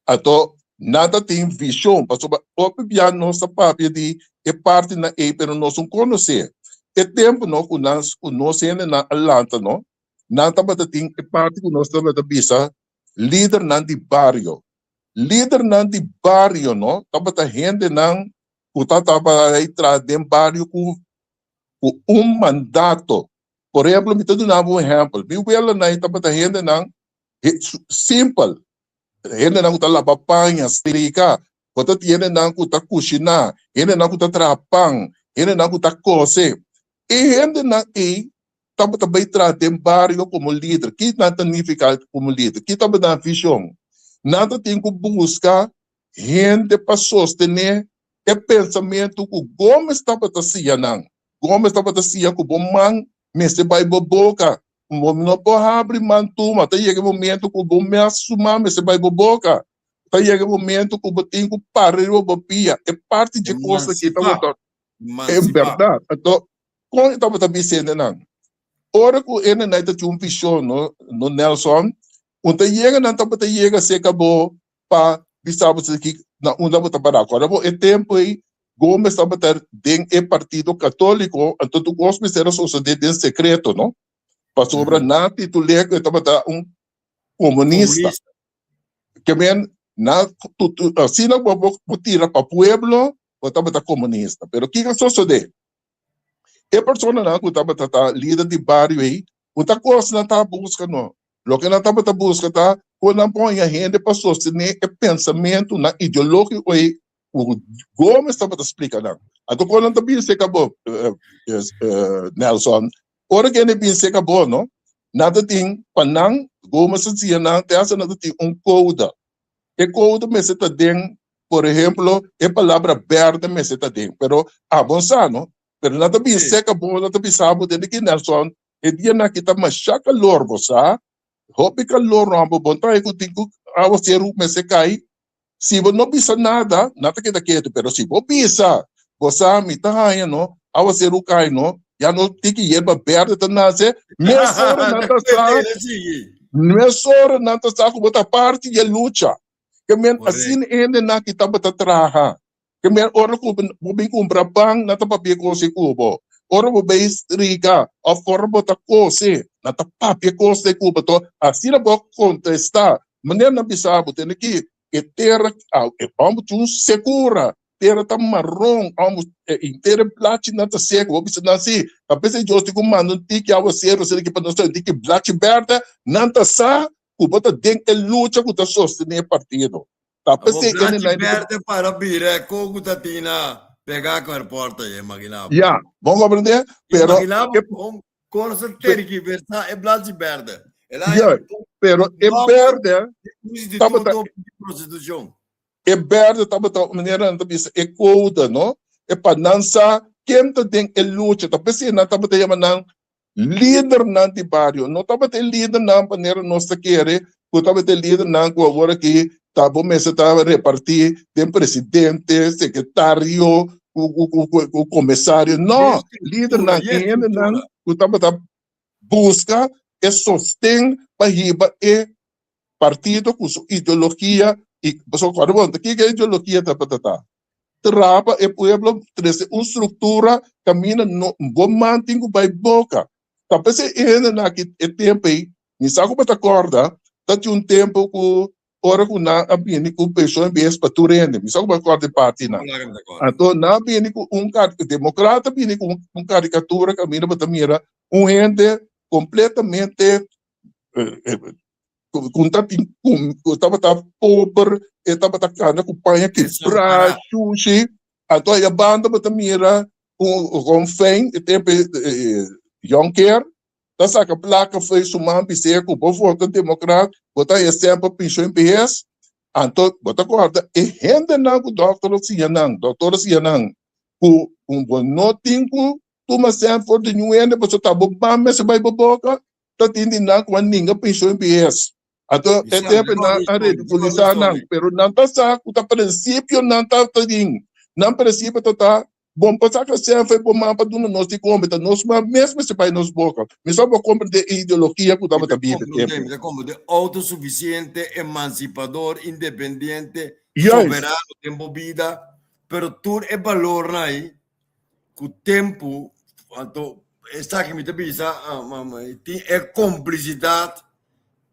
anto nan ta tin vishon, pasobra hopi bia nos ta papia di e partinan ei, pero nos no konosé. E tempu no ku nan ku nos hendenan a lanta no, nan tabata tin e parti ku nos tabata bisa lidernan di bario. Lidernan di bario no tabata hendenan ku ta tabata traha den bario ku ku un mandato. Por ehempel, mi ta duna bo un ehempel. Mi welanan tabata hendenan simpel, hendenan ku ta laba paña, strika. Bo ta tin hendenan ku ta kushiná, hendenan ku ta traha pan, hendenan ku ta kose. E hendenan ei tabata bai traha den bario komo lider. Ki nan ta nifiká komo lider? Ki tabata nan vishon? Nan ta tin ku buska hende pa sostené e pensamentu ku Gomez tabata siña nan. Gomez tabata siña ku bo man mester bai bo boka. Bo no por habri man tuma. Ta yega e momento ku bo mes su man mester bai bo boka. Ta yega e momento ku bo tin ku para riba bo pia. E parti dje kos aki tabata en bèrdat. Anto, kon e tabata bisa hendenan? Ora ku hendenan ta tin un vishon, no, no Nelson, un ta yega nan tabata yega serka bo pa bisa bo ki na unda bo ta pará. Kòrda bo e tempu ei Gomez tabata den e partido katóliko, anto tur kos mester a sosodé den sekreto, no? Pasobra nan a titul'é ku e tabata un komunista. Ke men nan asina bo bo tira pa pueblo bo tabata komunista. Pero kiko a sosodé? E personanan ku tabata ta lider di bario ei, ku ta kos nan ta buska no. Loke nan tabata buska ta ku nan por haña hende pa sostené e pensamentunan ideológiko ei ku Gomez tabata splika nan. Anto kon nan ta bin seka bo, Nelson? Ora ku hende bin seka bo, no, nan ta tin pa nan, Gomez a siña nan, te hasta nan ta tin un kouda. E kouda mester ta den, por ehemplo, e palabra bèrdè mester ta den, pero abo sa, no? Pero nan ta bin seka bo, nan ta bisa bo, tende ki Nelson, E dianan aki ta masha kalor, bo sa. Hopi kalor no abo bon trae ku tin ku awaseru mester kai. Si bo no bisa nada, nan ta keda ketu, pero si bo bisa, bo sa mi ta haña no, awaseru kai no, ya no tiki yerba berde ta nase, mesora nan ta sa, mesora nan ta sa ku bo ta parti di e lucha. Ke men asina e hendenan ki tabata traha. Ke men ora ku bo bin kumpra pan, nan ta papia kos ku bo. Ora bo bay strika òf ora bo ta kose, nan ta papia kos ku bo. To asina bo kontestá. Manera nan bisa bo, tende ki e tera e òmber tin un sekura, tera ta maron, òmber henter e blachinan ta seko. Bo bisa nan si, ta p'esei Dios tin ku manda un tiki awaseru asina ki pa nos ta un tiki blachi bèrdè. Nan ta sa ku bo ta den e lucha ku ta sostené e partido. Ta Abo p'esei blachi ene nai berde para bira ko ku ta tina pega ku airporta ye imagina bo. Ya, bon comprende? Pero Imagina bo e kon kon sa tergiversa e blachi berde. El a ya, pero e nomber berde di tabata prostituto di prostitucion. e berde tabata manera nan ta bisa e kouda, no? E pa nan sa ken ta den e lucha. Ta p'esei nan tabata yama nan Lidernan di bario no tabata e lidernan manera nos ta kere ku tabata e lidernan ku awor aki ta bo mester ta repartí den presidente, sekretario ku komisario. No, lidernan e hendenan ku tabata buska e sosten pa hiba e partido ku su ideologia i pasobra kòrda bon ta kiko e ideologia tabata ta? Traha pa e pueblo trese un struktura kaminda no bo man tin ku bai boka. Ta p'esei e hendenan aki e tempu ei, mi sa ku bo ta kòrda, ta tin un tempu ku ora ku nan a bini ku penshon e bes pa tur hende, mi sa ku bo ta kòrda e partinan. Anto nan a bini ku un demokrata a bini ku un karikatura kaminda bo ta mira un hende kompletamente ku ta tin ku tabata pober e tabata kanda ku paña kibrá shushi anto aya banda bo ta mira un ronfijn e tempo Jonker ta saka plaka fo'i su man bis'é ku bo vota demokrat bo ta haña semper penshon behes anto bo ta kòrda e hendenan ku dòkter a siña nan dòkter a siña nan ku bo no tin ku tuma sèn for di niun hende pasobra ta bo man mester bai bo boka ta tin di nan ku a ninga penshon bies. Anto e tempu nan a ridikulisa nan, pero nan ta sa ku ta prinsipio nan ta tin. Nan prinsipio ta ta, bon pa saka sèn for bo man pa duna nos di kome, ta nos man mes mester bai nos boka. Mi sa bo komprende e ideologia ku tabata biba e tempu. Mi ta komprende outosufisiente, emansipador, independiente, soberano den bo bida, pero tur e balornan ei ku tempu anto esaki mi ta bisa tin e komplisidat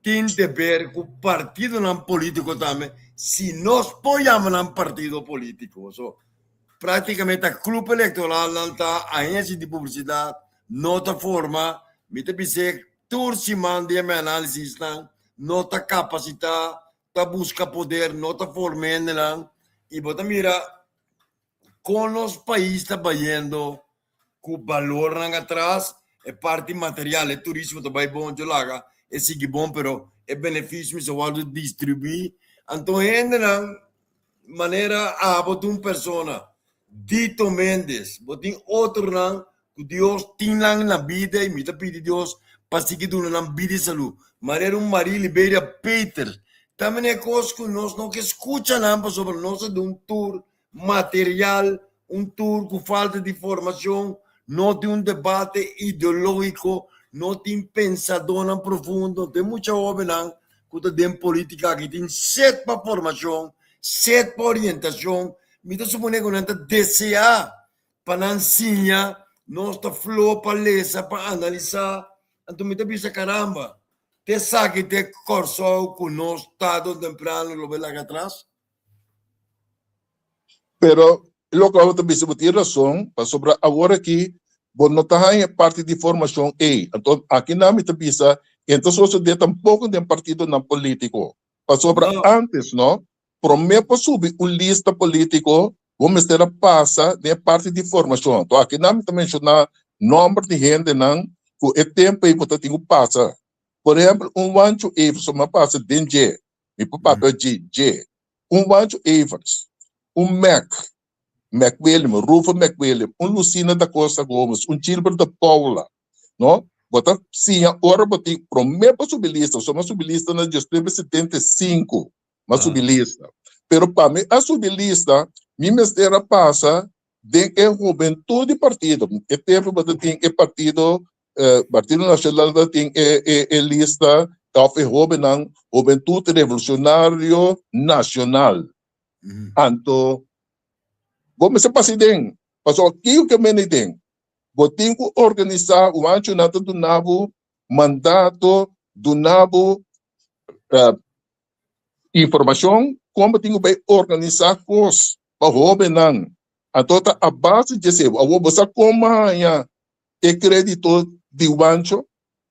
tin deber ku partidonan polítiko tambe si nos por yama nan partido polítiko so práktikamente ta klup elektoral nan ta agensia di publisidat no ta forma mi ta bis'é tur siman den mi análisisnan no ta kapasitá ta buska poder no ta forma hendenan. I bo ta mira kon nos pais ta bayendo ku balornan atras, e parti material, e turismo ta bai bon, djo laga e sigui bon, pero e benefisio mester wòrdu distribuí. Anto hendenan manera abo ta un persona, Dito Mendez, bo tin otronan ku Dios tin nan na bida i mi ta pidi Dios pa sigui duna nan bida i salú. Manera un Marie Liberia Peters, ta manera kos ku nos no ke skucha nan pasobra nos ta den un tur material, un tur ku falta di formashon, no tin un debate ideológiko, no tin pensadónan profundo, tin mucha hóbennan ku ta den polítika aki tin set pa formashon, set pa orientashon, mi ta suponé ku nan ta deseá pa nan siña, nos ta flo pa lesa, pa analisá, anto mi ta bisa karamba, te esaki ta e Kòrsou ku nos tarde o temprano lo bai laga atras? Pero loke bo ta bisa bo tin rason, pasobra awor aki bo no ta haña parti di formashon ei. Anto akinan mi ta bisa e no ta sosodé tampoko den partidonan polítiko. Pasobra ántes no, promé pa subi un lista polítiko bo mester a pasa den e parti di formashon. Anto akinan mi ta menshoná nòmber di hendenan ku e tempu ei bo ta tin ku pasa. Por ehèmpel un Wancho Everson mi a pasa den dje. Mi por papia dje dje. Un Wancho Everts, un Mac, Mac William, Rufo Mac William, un Lucina da Costa Gomez, un Gilbert de Paula, no? Bo ta siña ora bo tin promé pa subi lista, so mi a subi lista na diesnuebe setenta i sinku, mi a subi lista. Pero pa mi a subi lista, mi mester a pasa den e hubentut di partido. E tempu bo ta tin e partido Partido Nacional ta tin e e e lista of e hobennan Hubentud Revolucionario Nacional. Anto bo mester pasa den, pasobra kiko ke mende den? Bo tin ku organisá, wanchonan ta duna bo mandato, duna bo informashon kon bo tin ku bai organisá kos pa hobennan. Anto ta a base di esei. Awor bo sa kon bo haña e kredito di Wancho?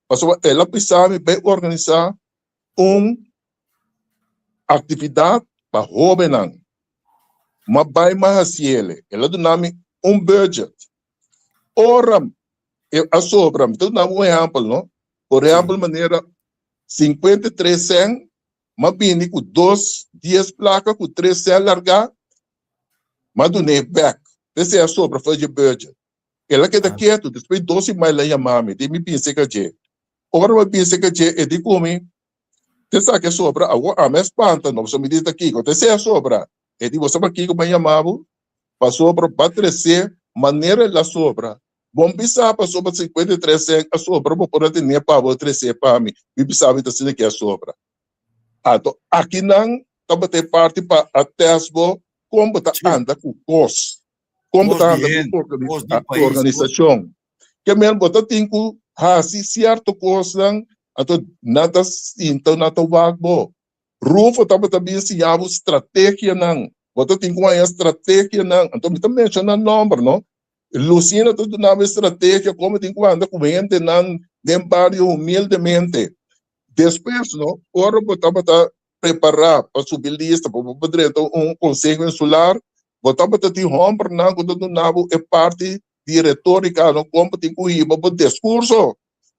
Pasobra el a bisa mi bai organisá un aktividat pa hóbennan. Mi a bai mi a hasi el. El a duna mi un budget. Ora e a sobra, mi ta duna bo un ehèmpel no, por ehèmpel manera 53 sèn, mi a bini ku dos dies plaka ku tres sèn largá, mi a dun'é bèk. P'esei a sobra for dje budget. El a keda ketu, despues dos siman el a yama mi, di mi bin serka dje. Ora mi a bin serka dje, e di ku mi, Te esaki a sobra? Awor ami a spanta, no pasobra mi di ta kiko, te esei a sobra. E di, Bo sa pakiko mi a yama bo? Pasobra bo a tres'é manera el a sobra. Bo bisa pasobra 53 sèn a sobra, bo por a ten'é pa bo tres'é pa mi. Mi bisa mi ta asina ke a sobra. Anto akinan tabata e parti pa a tèst bo kon bo ta anda ku kos. Kon bo ta anda ku organisashon. Ke men bo ta tin ku hasi sierto kosnan, anto nan ta sinta, nan ta wak bo. Rufo tabata bin siña bo strategianan. Bo ta tin ku haña strategianan. Anto mi ta menshoná nòmber, no? Lucina ta duna bo e strategia kon bo tin ku anda ku hendenan den bario humildemente. Despues, no, ora bo tabata prepará pa subi lista pa bo por drenta un konseho insular, bo tabata tin hòmbernan ku ta duna bo e parti di retórika, no, kon bo tin ku hiba bo diskurso.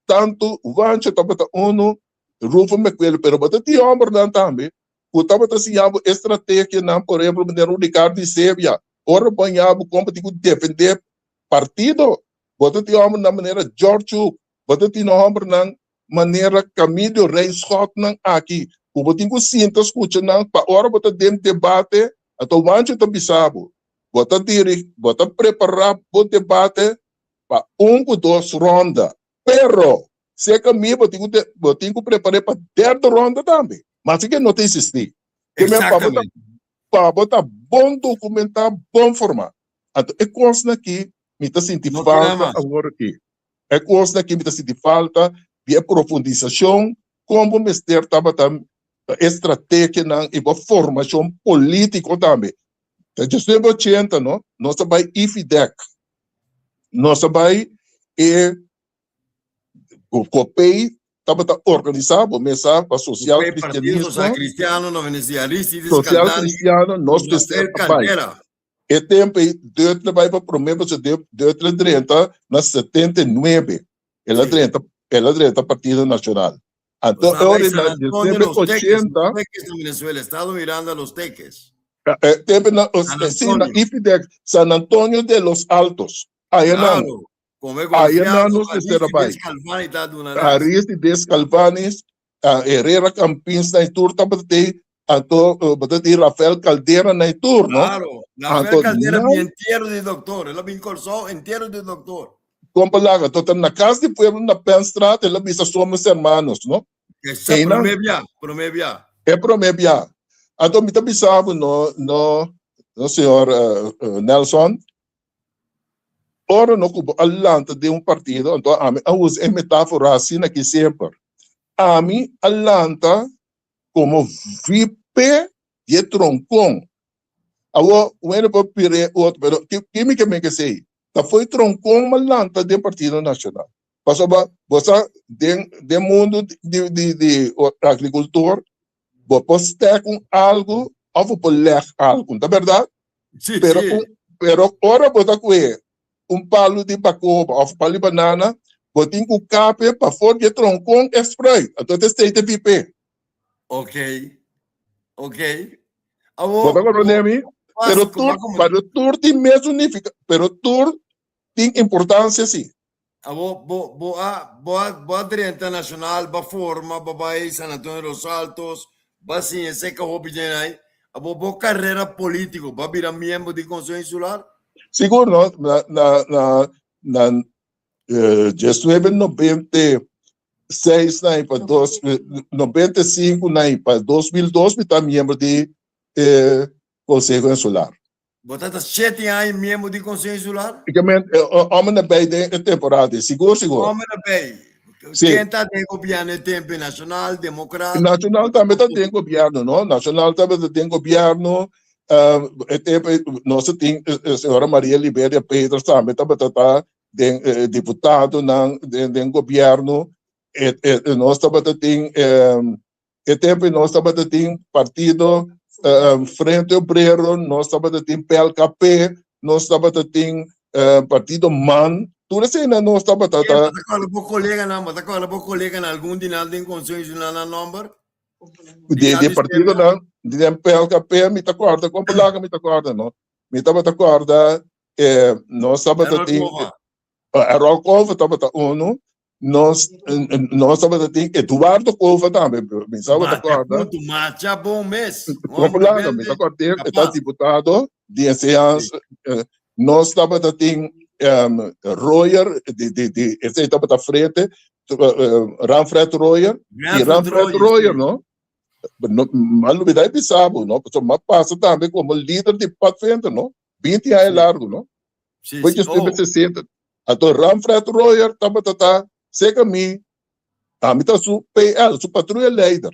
Tantu Wancho tabata unu, Rufo Mecuelo, pero bo ta tin hòmbernan tambe ku tabata siña bo e strategianan, por ehemplo manera un Ricardo Isebia, ora bo haña bo kon bo tin ku defendé partido, bo ta tin hòmbernan manera George Hook, bo ta tin hòmbernan manera Camilio Rijnschotnan aki ku bo tin ku sinta skucha nan pa ora bo ta den debate anto Wancho ta bisa bo, bo ta diri bo ta prepará bo debate pa un ku dos ronda pero si e Camille bo tin ku bo tin ku prepar'é pa derde ronda tambe maske no ta insistí ke men pa bo ta pa bo ta bon dokumentá bon formá anto e kosnan aki mi ta sinti falta awor aki. E kosnan aki mi ta sinti falta di e profundisashon kon bo mester tabata e strategianan i bo formashon polítiko tambe. Ta diesnuebe ochenta no, nos a bai IFIDEC, nos a bai e Copei. tabata organisá, bo mes sa, pa social cristianismo. Social cristiano na Venezuela, Aristides Social cristiano, nos mester a bai. E tempo ei, Deutler bai pa promé, pasobra Deutler drenta na 79. El a drenta, el a drenta Partido Nacional. Anto, e ora na desember 80. Teques na Venezuela, Estado Miranda Los Teques. Tempo na, sí, na IFIDEC, San Antonio de los Altos. Ayanan. Claro. Ayanan nos mester a bai. Aristides Calvanis, Herrera Campins na e tur tabata tei, anto bata tin Rafael Caldera na e tur, no? Claro, Rafael Caldera mi entierro di doctor, el a bin Kòrsou entierro di doctor. Kompa laga, anto ta na Kas di Pueblo na Penstraat el a bisa somos hermanos, no? Esa promé bia, promé bia. E promé bia. Anto mi ta bisa bo no, no, no señor Nelson, Ora no ku bo a lanta den un partido, anto ami a usa e metáfora asina aki semper. Ami a lanta komo VP di e tronkon. Awor, un hende por pir'é otro, pero ki mi ke men esei? Ta fo'i tronkon mi a lanta den Partido Nashonal. Pasobra bo sa den den mundu di di di agrikultor bo por stèk un algu òf bo por lèg algu, ta bèrdat? Sí, Pero, sí. un, pero ora bo ta kue un palu di bakoba òf palu di banana, bo tin ku kap'e pafor di e tronkon e spruit. Anto ta esei ta VP. Ok, ok. Bo Awor, ta komprendé bo, mi? Pero pas, tur, ba como, pero tur tin mesun nifica, pero tur tin importancia sí. Awor, bo, bo a, bo a, bo a drenta Nacional, bo a forma, bo a bai San Antonio de los Altos, bo a siña seka hopi djen ai. Awor, bo carera politico, bo a bira miembro di Conseho Insular? Sigur no, na, na, na, na eh, 1996 na pa dos, 95 na pa 2002 mi ta miembro di eh, Conseho Insular. Bo ta ta shete aña miembro di Konseho Insular? Ik men, ome na bij den e temporada, sigur, sigur. Ome na bij. Sí. Ken ta den gobierno e tempo? Nacional, Democrat? Nacional tambe ta den gobierno, no? Nacional tambe ta den gobierno. E tempo nos tin señora Maria Liberia Peters tambe tabata ta den diputadonan den den gobierno. E, e, nos tabata tin E tempo nos tabata tin partido Frente Obrero, nos tabata tin PLKP, nos tabata tin partido man, tur eseinan nos tabata ta. Bo ta kòrda bo koleganan, bo ta kòrda bo koleganan, algun di nan den Konseho Insular nan nòmber? Di di partidonan, di den PLKP mi ta kòrda, kon palabra mi ta kòrda no? Mi tabata kòrda nos tabata tin. Errol Cova tabata uno, nos nos tabata tin Eduardo Cova tambe, mi tabata corda. Macha bon mes. Populano, mi ta corda, e ta diputado di enseñanza. Nos tabata tin um, Royer, di, di, di, ese tabata frente, Ramfred Royer, y Ramfred Royer, no? No, ma lubida e bisabo, no? Pasobra ma pasa tambe como lider di Padventer, no? 20 aña largo, no? Sí, Porque sí. oh. Oh. 60. Anto Ramfred Royer tabata ta seca mi, a mi ta su PL, su patrulla leider.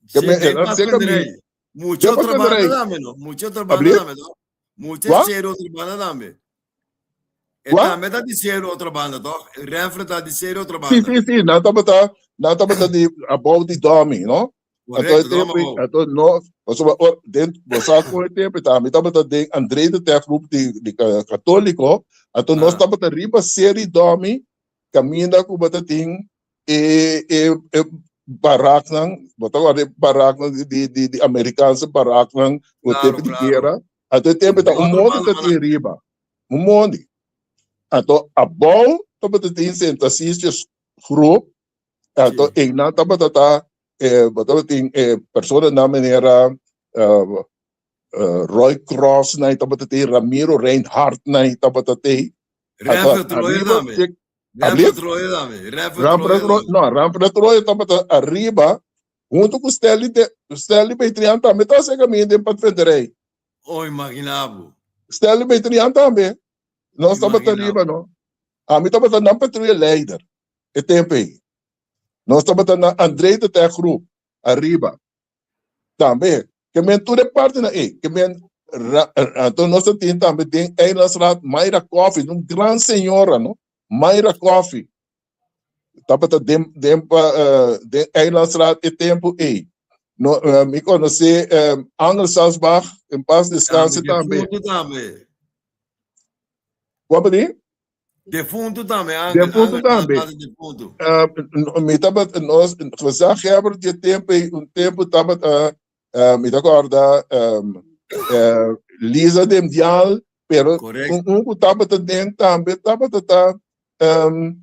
Sí, Que me, de era seca mi. Paspenderij. Mucho De otra banda Paspenderij. dame, no? Mucho otra banda Abli? dame, no? Mucho Wat? cero otra banda dame. E Wat? tambe ta di cero otra banda, toch? Renfred ta di cero otra Sí, banda. sí, sí, nan tabata, nan tabata di abou di dummy, no? Anto e Correcto, tempo, dome abou. anto no, pasobra ora den bo sa kon e tempo ta, mi tabata den André de Ter groep di di katoliko, anto nos Ah. tabata riba seri dòmi kaminda ku bo ta tin e e e baraknan, bo ta wòrdu e baraknan di di di di amerikaanse baraknan ku Claro, tempo di claro. guera, anto e tempo ta un Otro mondi banda ta tin manan. riba, un mondi. Anto abou tabata tin Sint Tarcisius groep Anto Sí. einan tabata ta eh, bo tabatin eh, personanan manera eh, eh, Roy Cross nan tabata tin, Ramiro Reinhart nan tabata tin. Anto Renfred Royer arriba tambe. te Abli? Renfred Royer tambe. Renfred Ramfred Royer Roy, tambe. no, Ramfred Royer tabata arriba hunto ku Stanley de, Stanley Betrian tambe ta hasi kaminda den Padvinderij. Oh, imagina bo. Stanley Betrian tambe. Nos tabata Imagina arriba, bo. no. Ami tabata nan patruya leider. E tempo ei. Nos tabata na André de Ter groep, ariba. Tambe, ke men tur e partinan ei, ke men ra, anto nos ta tin tambe den Eilandsraad Mayra Coffie, un gran señora, no? Mayra Coffie. tabata den den uh, den Eilandstraat e tempo ei. No, uh, mi conoce um, Angel Salzbach, en paz descanse tambe. Defunto tambe. Wat bedoel? Defunto tambe, Angel. Defunto tambe. Defunto. Uh, mi tabata, nos, gezaghebber die tempo ei, un tempo tabata, uh, mi ta corda, um, uh, Lisa Demdial, pero Correct. un, un ku tabata den tambe, tabata ta, um,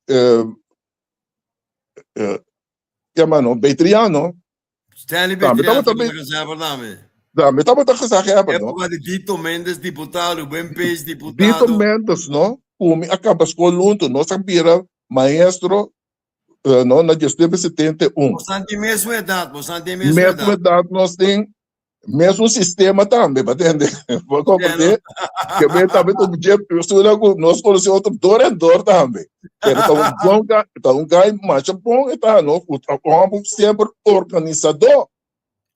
uh, uh, yama no, Betriano. Stanley Tambe Betriano tabata tabata gezaghebber tambe. Tambe tabata gezaghebber, no? Época di Dito Mendes diputado, Ruben Paes Dito diputado. Mendes, no? Ku mi a kaba skol huntu, nos a bira maestro eh, no, na 1971. Bosan tin mesmo edad, bosan tin mesmo Mesmo edad. edad nos tin, Mesun sistema tambe, ba tende? Bo comprende? Que me tambe tu je persona ku nos conoce otro dor en dor tambe. Pero ta un bon guy, ta un guy masha bon eta no, ku ta un semper organisador.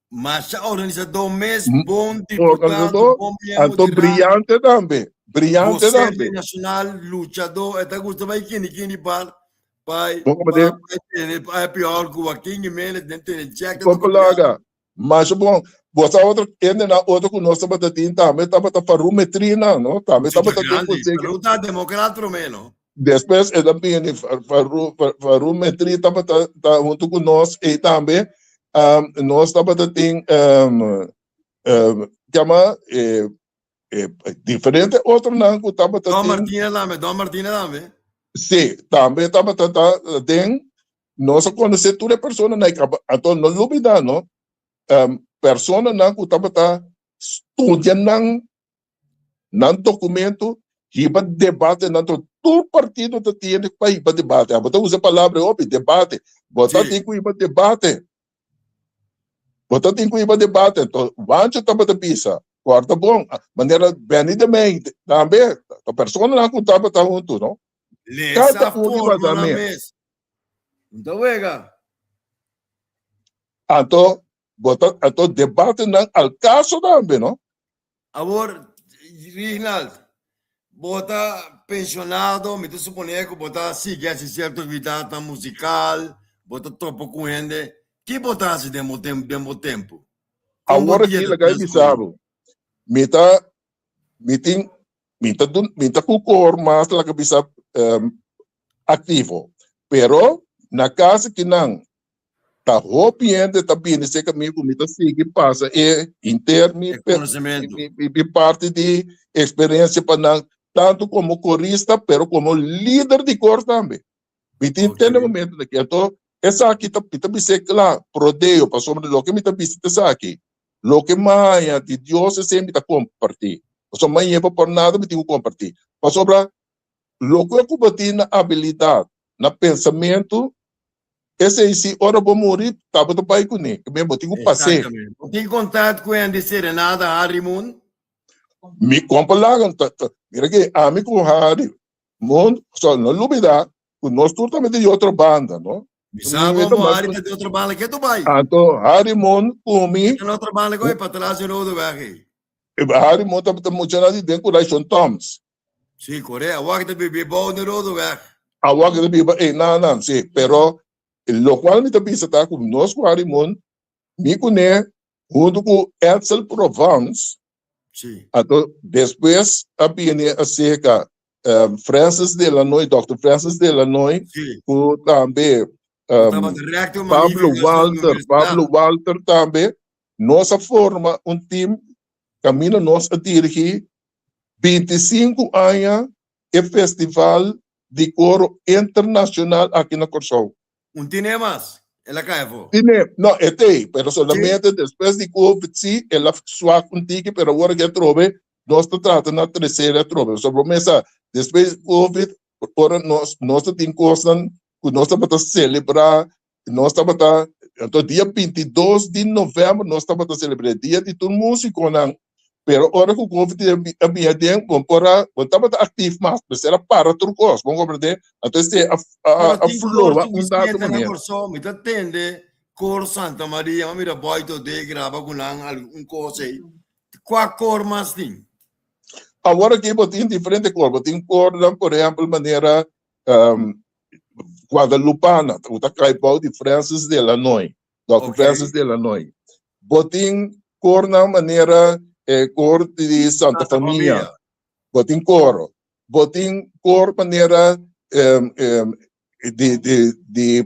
Masha organisador mes, Mm, bon diputado, Organisador, bon miembro anto di raad, brillante tambe, brillante vocero tambe. nacional, luchador, eta gusta bai kini kini bar, bai, Bo comprende? bai tene happy hour ku Joaquin Jimenez, den tene Jack, Bo plaga. Masha bon. Bo sa otro hende na otro ku nos tabata tin tambe tabata Farumetrina, no? Tambe Muchacho tabata tin grandi. consejo. Faru ta democrat promé, no? Despues el a bini Faru Farumetri tabata ta huntu ku nos ei tambe. Um, nos tabata tin um, um, llama eh, eh, diferente otronan ku tabata Don tin. Martina tambe, Don Martina tambe. Sí, tambe tabata ta den Nos a konosé tur e personanan i kaba, anto no lubidá no, um, personanan ku tabata studia nan nan dokumento, hiba debate nan to tur partido ta tiene pa hiba debate. Abo ta usa palabra hopi, debate. Bo ta Sí. tin ku hiba debate. Bo ta tin ku hiba debate. Anto Wancho tabata bisa, kòrda bon, manera Benny de Mey tambe, ta personanan ku tabata huntu no. Lesa Kada un riba forma nan nan mes. mes. N ta wega. Anto, bo ta, anto debatenan al kaso tambe, no? Awor, Rignald, bo ta pensionado, mi ta suponé ku bo ta sigui hasi sierto aktividatnan musikal, bo ta topa ku hende. Ki bo ta hasi den bo tem, den bo tempu? Kon bo Awor dia aki ta laga e bisa transkurí? bo, mi ta, mi tin, mi ta dun, mi ta ku kor mas laga bisa um, aktivo. Pero na kas akinan ta hopi hende ta bini serka mi ku mi ta sigui pasa e inter mi E konosementu. mi, mi, mi parti di eksperensia pa nan, tantu komo korista, pero komo lider di kor tambe. Mi tin Ok. tene momento aki. Anto esaki ta mi ta bis'é kla, prodeo, pasobra loke mi ta bisa ta esaki. Loke mi a haña di Dios esei mi ta kompartí. Pasobra mi a hañ'é pa por nada mi tin ku kompartí. Pasobra loke ku bo tin na abilidat, na pensamentu, esei si ora bo muri ta bo ta bai kuné. Ke men bo tin ku pas'é. Exactamente. Bo tin kontak ku hende Serenada Harry Moon? Mi kompa laga, ta, ta, mira ke ami ku Harry Moon, so no lubida ku nos tur tambe di otro banda, no? Mi sa Mi bo ta mas Harry ta di otro banda ke tu bai? Anto Harry Moon ku mi. Ta na otro banda koe pa tras di Rodeweg ei. Harry Moon tabata mucha na di den ku Raishon Toms. Si, kore. Awor ke ta biba bou di Rodeweg. Awor ke ta biba einan, si. Pero lokual mi ta bisa ta ku nos ku Harry Moon, mi kuné huntu ku Edsel Provence, Sí. Anto despues a bini acerca um, Francis Delanoy, Dr. Francis Delanoy, Sí. ku tambe um, Rector Pablo magnífico Walter, Pablo Walter tambe, nos a forma un team camino nos a dirigi 25 aña e festival di coro internacional aki na Kòrsou. Un tine mas, el a kai afó. Tine, no, e t'ei, pero solamente despues di Covid sí, el a swak un tiki, pero awor ke atrobe nos ta trata na tresera atrobe. Pasobra bo mesa, despues di Covid, ora nos, nos ta tin kosnan ku nos tabata selebrá, nos tabata, anto dia 22 di novèmber nos tabata selebrá e dia di tur músikonan, Pero ora ku Covid a bini aden, bo por a, bo tabata aktif mas, mester a para tur kos, bo komprende? Anto esei a Pero a tin kor floa un dado suficiente na momento. Kòrsou, mi ta tende kor Santa Maria, mi a mira Boy Todé graba ku nan algun kos ei. Kua kor mas tin? Awor aki bo tin diferente kor, bo tin kornan por ehèmpel manera. Guadalupana, ku ta kai bou di Francis Delanoy, Dòkter Francis Delanoy. Bo tin kornan manera e kor di Santa Famia, bo tin koro. Bo tin kor manera di di di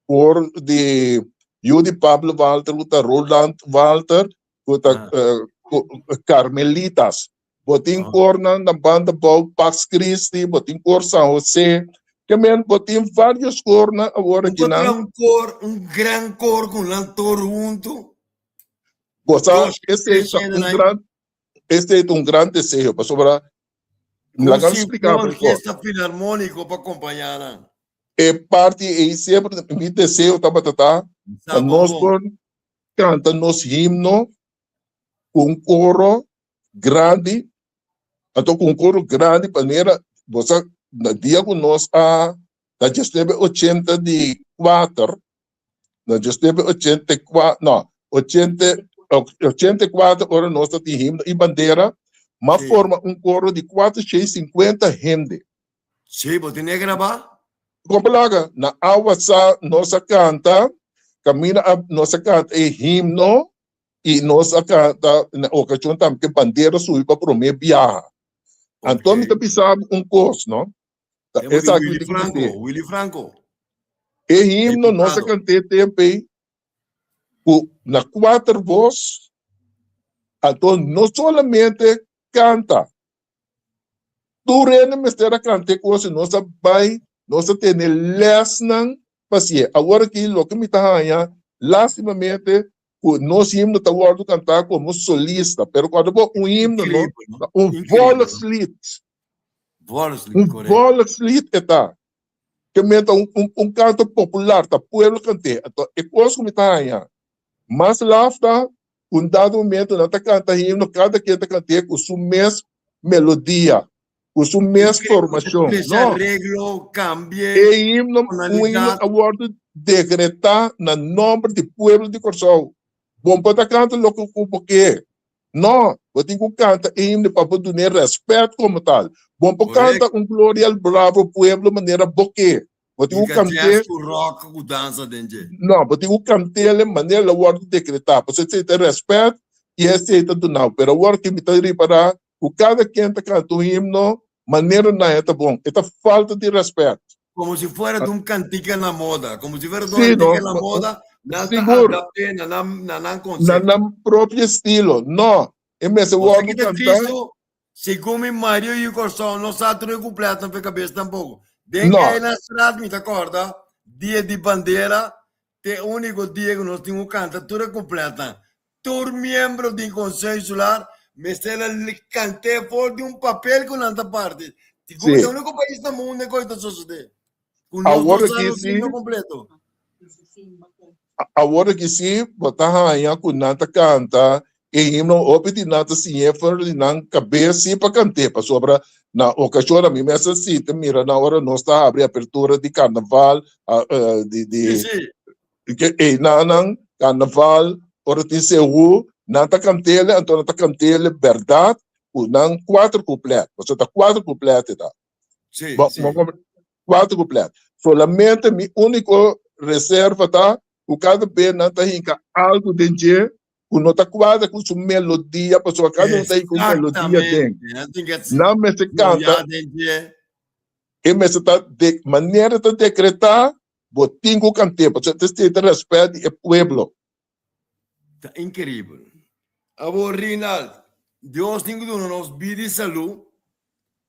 kor di yu di Pablo Walter ku ta Roland Walter ku ta Carmelitas. Bo tin kornan na banda bou Pax Christi, bo tin kor San Jose. Ke men bo tin varios kornan awor aki nan. Un kor, un gran kor ku nan tur huntu. Bo sa, esei ta un gran, esei ta un gran deseo, pasobra laga mi splika bo un kos. Orkesta filarmóniko pa kompañá nan. E parti ei semper mi deseo tabata ta pa nos por kanta nos himno ku un koro grandi, anto ku un koro grandi manera bo sa na dia ku nos a na diesnuebe ochenta di kuater, na diesnuebe ochenta i kuater, no, ochenta, ochenta i kuater ora nos ta tin himno i bandera, m'a forma un koro di kuater sinkuenta hende. Sí, bo tin e grabá? Kompalaga, na awa sa nos a kanta, kaminda nos a kanta e himno, i nos a kanta na okashon tambe ku e bandera subi pa promé biaha. Anto mi ta bisa bo un kos, no? Ta esaki mi tin ku bis'é. Willy Franco. E himno nos a kant'é tempu ei ku na kuater bos, anto no solamente kanta, Tur hende mester a kanta e kos i nos a bai, nos a tene lèsnan pa hasié. Awor aki loke mi ta haña lástimamente ku nos himno ta wòrdu kantá komo solista, pero kòrda bo un himno no ta un volkslied. Un volkslied e ta. Ke men ta un kanto popular, ta pueblo kant'é. Anto e kos ku mi ta haña mas laf ta Un dado momento nan ta kanta himno, kada ken ta kant'é ku su mes melodia, ku su mes formashon. No. E himno, un himno a wòrdu dekretá na nòmber di pueblo di Kòrsou. Bo no ta kanta loke ku bo ke. No, bo tin ku kanta e himno pa bo dun'é rèspèt komo tal. Bo no por kanta un Gloria al Bravo Pueblo manera bo ke. Bo tin ku kant'é. Ku rock ku dansa den dje. No, bo tin ku kant'é manera el a wòrdu dekretá. Pasobra esei ta rèspèt i esei ta dunau. Pero awor ki mi ta ripará ku kada ken ta kanta un himno manera nan e ta bon. E ta falta di rèspèt. Komo si fuera di un kantika na moda. Komo si fuera di un kantika na moda, nan ta adapt'é na nan na nan konsepto. Na nan propio estilo. No, e mester wòrdu kantá. Segun mi Mario yu Kòrsou no sa tur e kupletnan fe kabes tampoko. Den no. Eilandstraat mi ta kòrda dia di bandera te úniko dia ku nos tin ku kanta tur e kupletnan. Tur miembro di Konseho Insular mester a kant'é for di un papel ku nan ta parti. Segun mi ta úniko pais na mundu e kos ta sosodé. Ku nos Awor no sa aki nos sí. himno kompleto. Awor aki sí bo ta haña ku nan ta kanta e himno hopi di nan ta siñ'é for di nan kabes sí pa kant'é pasobra na okashon mi mes a sinti mira nan ora nos ta habri apertura di karnaval di di einan karnaval ora tin sehu nan ta kant'é anto nan ta kant'é bèrdat ku nan kuater kuplet pasobra ta kuater kuplet e ta. Sí, Bo, sí. bo compre- Cuatro kuplet. Solamente mi único reserva ta ku cada be nan ta hinka algo den dje ku no ta cuadra ku su melodia, pasobra cada un ta hinka un melodia den. Exactamente. Nan tin que Nan mester canta, zoya den dje. e mester ta de manera ta decretá, bo tin ku kant'é, pasobra ta esei ta respet di e pueblo. Ta increíbel. Awor Rinald, Dios tin ku duna nos bida i salú,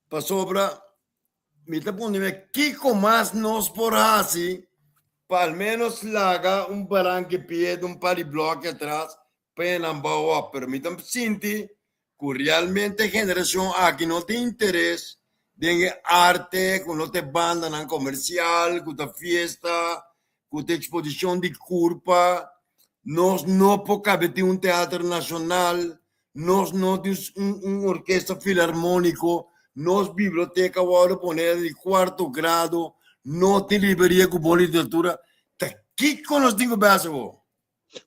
pasobra mi ta puntra mi kiko mas nos por hasi pa al menos laga un baranke piedra, un par di bloke atras pa e nan bou op. Pero mi ta sinti ku realmente e generashon aki no tin interes den e arte, ku no ta e bandanan komersial, ku ta fiesta, ku ta eksposishon di kurpa. Nos no por kabe tin un teatro nashonal, nos no tin un un orkesta filarmóniko, nos biblioteka wòrdu pone di kuarto grado, no tin libreria ku bon literatura. Ta kiko nos tin ku bèsa bo?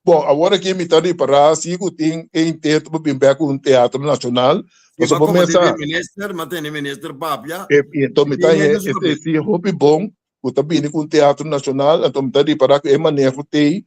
Bon, awor aki mi ta ripará si ku tin e intento pa bin bèk ku un teatro nashonal. Si, Pasobra ma bo mester minister, ma tene minister papia. E, i enton mi ta e, e, si hopi bon. ku ta bini ku un teatro nashonal, anto mi ta ripará ku e maneho t'ei,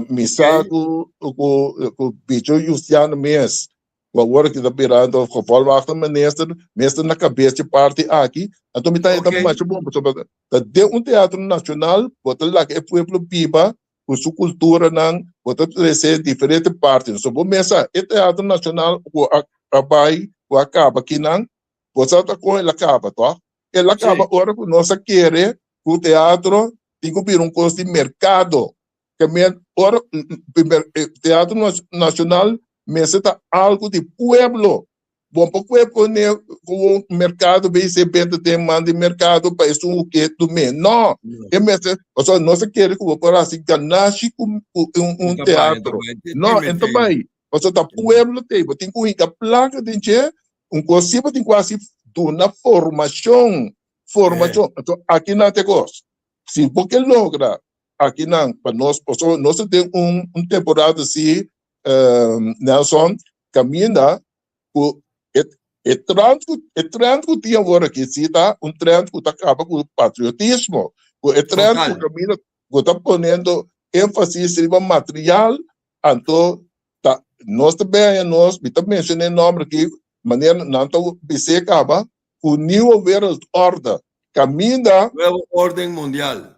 mi sa ku ku Bicho Justiano mes ku awor aki ta birando gevolmachtigd minister, mes ta na kabes dje parti aki, anto mi ta haña ta masha bon pasobra ta den un teatro nashonal bo ta laga e pueblo biba ku su kulturanan, bo ta trese diferente partinan. So bo mes sa e teatro nashonal ku a bai ku a kaba akinan, bo sa ta kon el a kaba tòg? El a kaba ora ku nos a kere ku teatro tin ku bira un kos di merkado. Ke men ora teatro nashonal mester ta algu di pueblo. Bo por kue pone ku un merkado bay se benta den man di merkado pa esun ku ke tum'é. No, e mester, pasobra nos a kere ku bo por hasi ganashi ku un teatro. No, e no ta bai. Pasobra ta pueblo t'ei, bo tin ku hinka plaka den dje, un kos si bo tin ku hasi duna formashon, formashon. Anto akinan ta e kos, si bo ke logra akinan pa nos, pasobra nos ta den un temporada si Nelson, kaminda ku e e trend ku e trend ku tin awor aki si ta un trend ku ta kaba ku patriotismo, ku e trend ku kaminda ku ta poniendo énfasis riba material, anto ta nos ta bea nos, mi ta menshoná e nòmber aki manera nan ta bis'é kaba, ku Nieuwe Wereldorde kaminda. Nuevo Orden Mundial.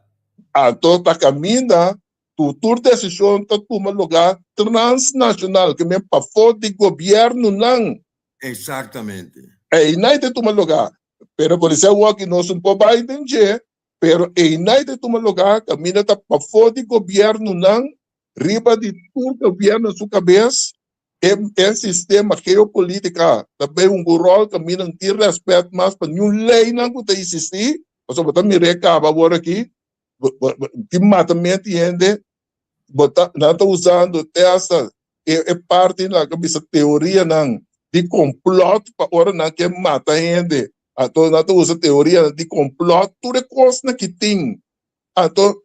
Anto ta kaminda ku tur desishon ta tuma lugá transnashonal, ke men pafó di gobièrnunan. Eksaktamente. Einan ta tuma lugá. Pero polisía awor aki nos un por bai den dje, pero einan ta tuma lugá kaminda ta pafó di gobièrnunan, riba di tur gobièrnu su kabes, e e sistema geopolítika ta bay hunga un ròl kaminda no tin rèspèt mas pa niun leinan ku ta eksistí, pasobra bo ta mir'é kaba awor aki, tin matament di hende, bo ta nan ta usando te hasta e e parti nan ta bisa teorianan di complot pa ora nan ke mata hende, anto nan ta usa teorianan di complot, tur e kosnan ki tin. Anto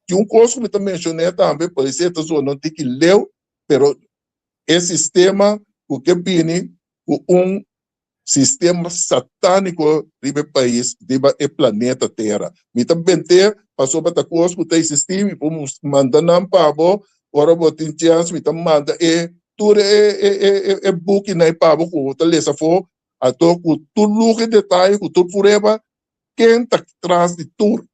tin un kos ku mi ta menshoné tambe, polisía ta zona un tiki leu, pero e sistema ku ke bini ku un sistema satániko riba e pais, riba e planeta Tera. Mi ta bent'é pasobra ta kos ku ta eksistí, mi por manda nan pa bo, ora bo tin chèns mi ta manda e tur e bukinan ei pa bo ku bo ta lesa afó, anto ku tur luho i detaye, ku tur prueba, ken ta tras di tur.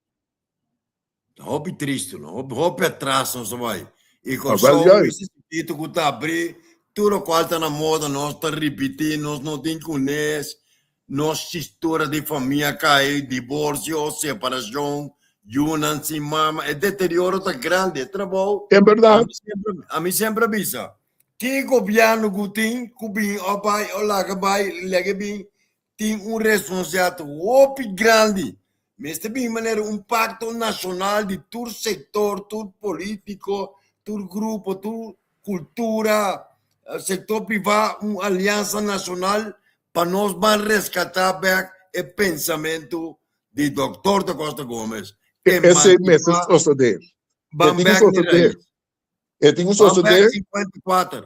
Ta hopi tristu no, hopi hopi atras nos a bai. I Ah, wel Kòrsou juist. mester sintido ku ta abrí, tur lokual ta na moda nos ta ripití, nos no tin kunes, nos historia di famia kai, diborsio, separashon, yunan sin mama, e deterioro ta grandi, e trabou, En berdad. ami semper, ami semper a bisa, ki gobièrnu ku tin ku bin o bai o laga bai, lege bin, tin un responsabilidat hopi grandi. Mester bin manera un pakto nashonal di tur sektor, tur polítiko, tur grupo, tur kultura, sektor privá, un aliansa nashonal pa nos ban reskatá bèk e pensamentu di Dòktor Da Costa Gomez. Esei mester sosodé. Ban bèk na rais. E tin ku sosodé. 54.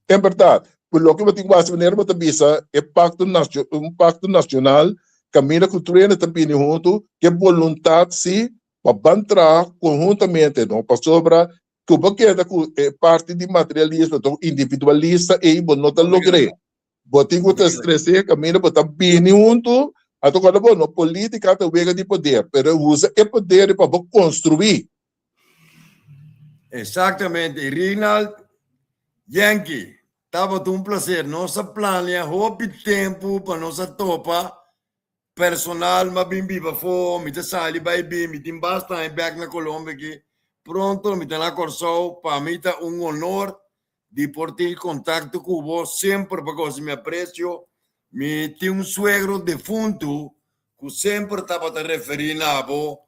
En berdad, ku loke bo tin ku hasi manera bo ta bisa e pakto un pakto nacional kaminda ku tur hende ta bini huntu ku e boluntat si pa ban traha konhuntamente no pasobra ku bo keda ku e parti di materialismo individualista ei bo no ta logr'é. Bo tin ku ta stres'é kaminda bo ta bini huntu anto kòrda bo no politika ta wega di poder pero usa e poder pa bo konstruí. Exactamente, Rinald Yankee, tabata un placer. Nos a planea hopi tempu pa nos a topa personal, m'a bin biba afó, mi ta sali bai bin, mi tin basta aña bek na Colombia aki. Pronto mi ta na Kòrsou, pa mi ta un honor di por tin contacto cu bo semper pa goza mi aprecio. Mi tin un suegro defuntu cu semper tabata referi na bo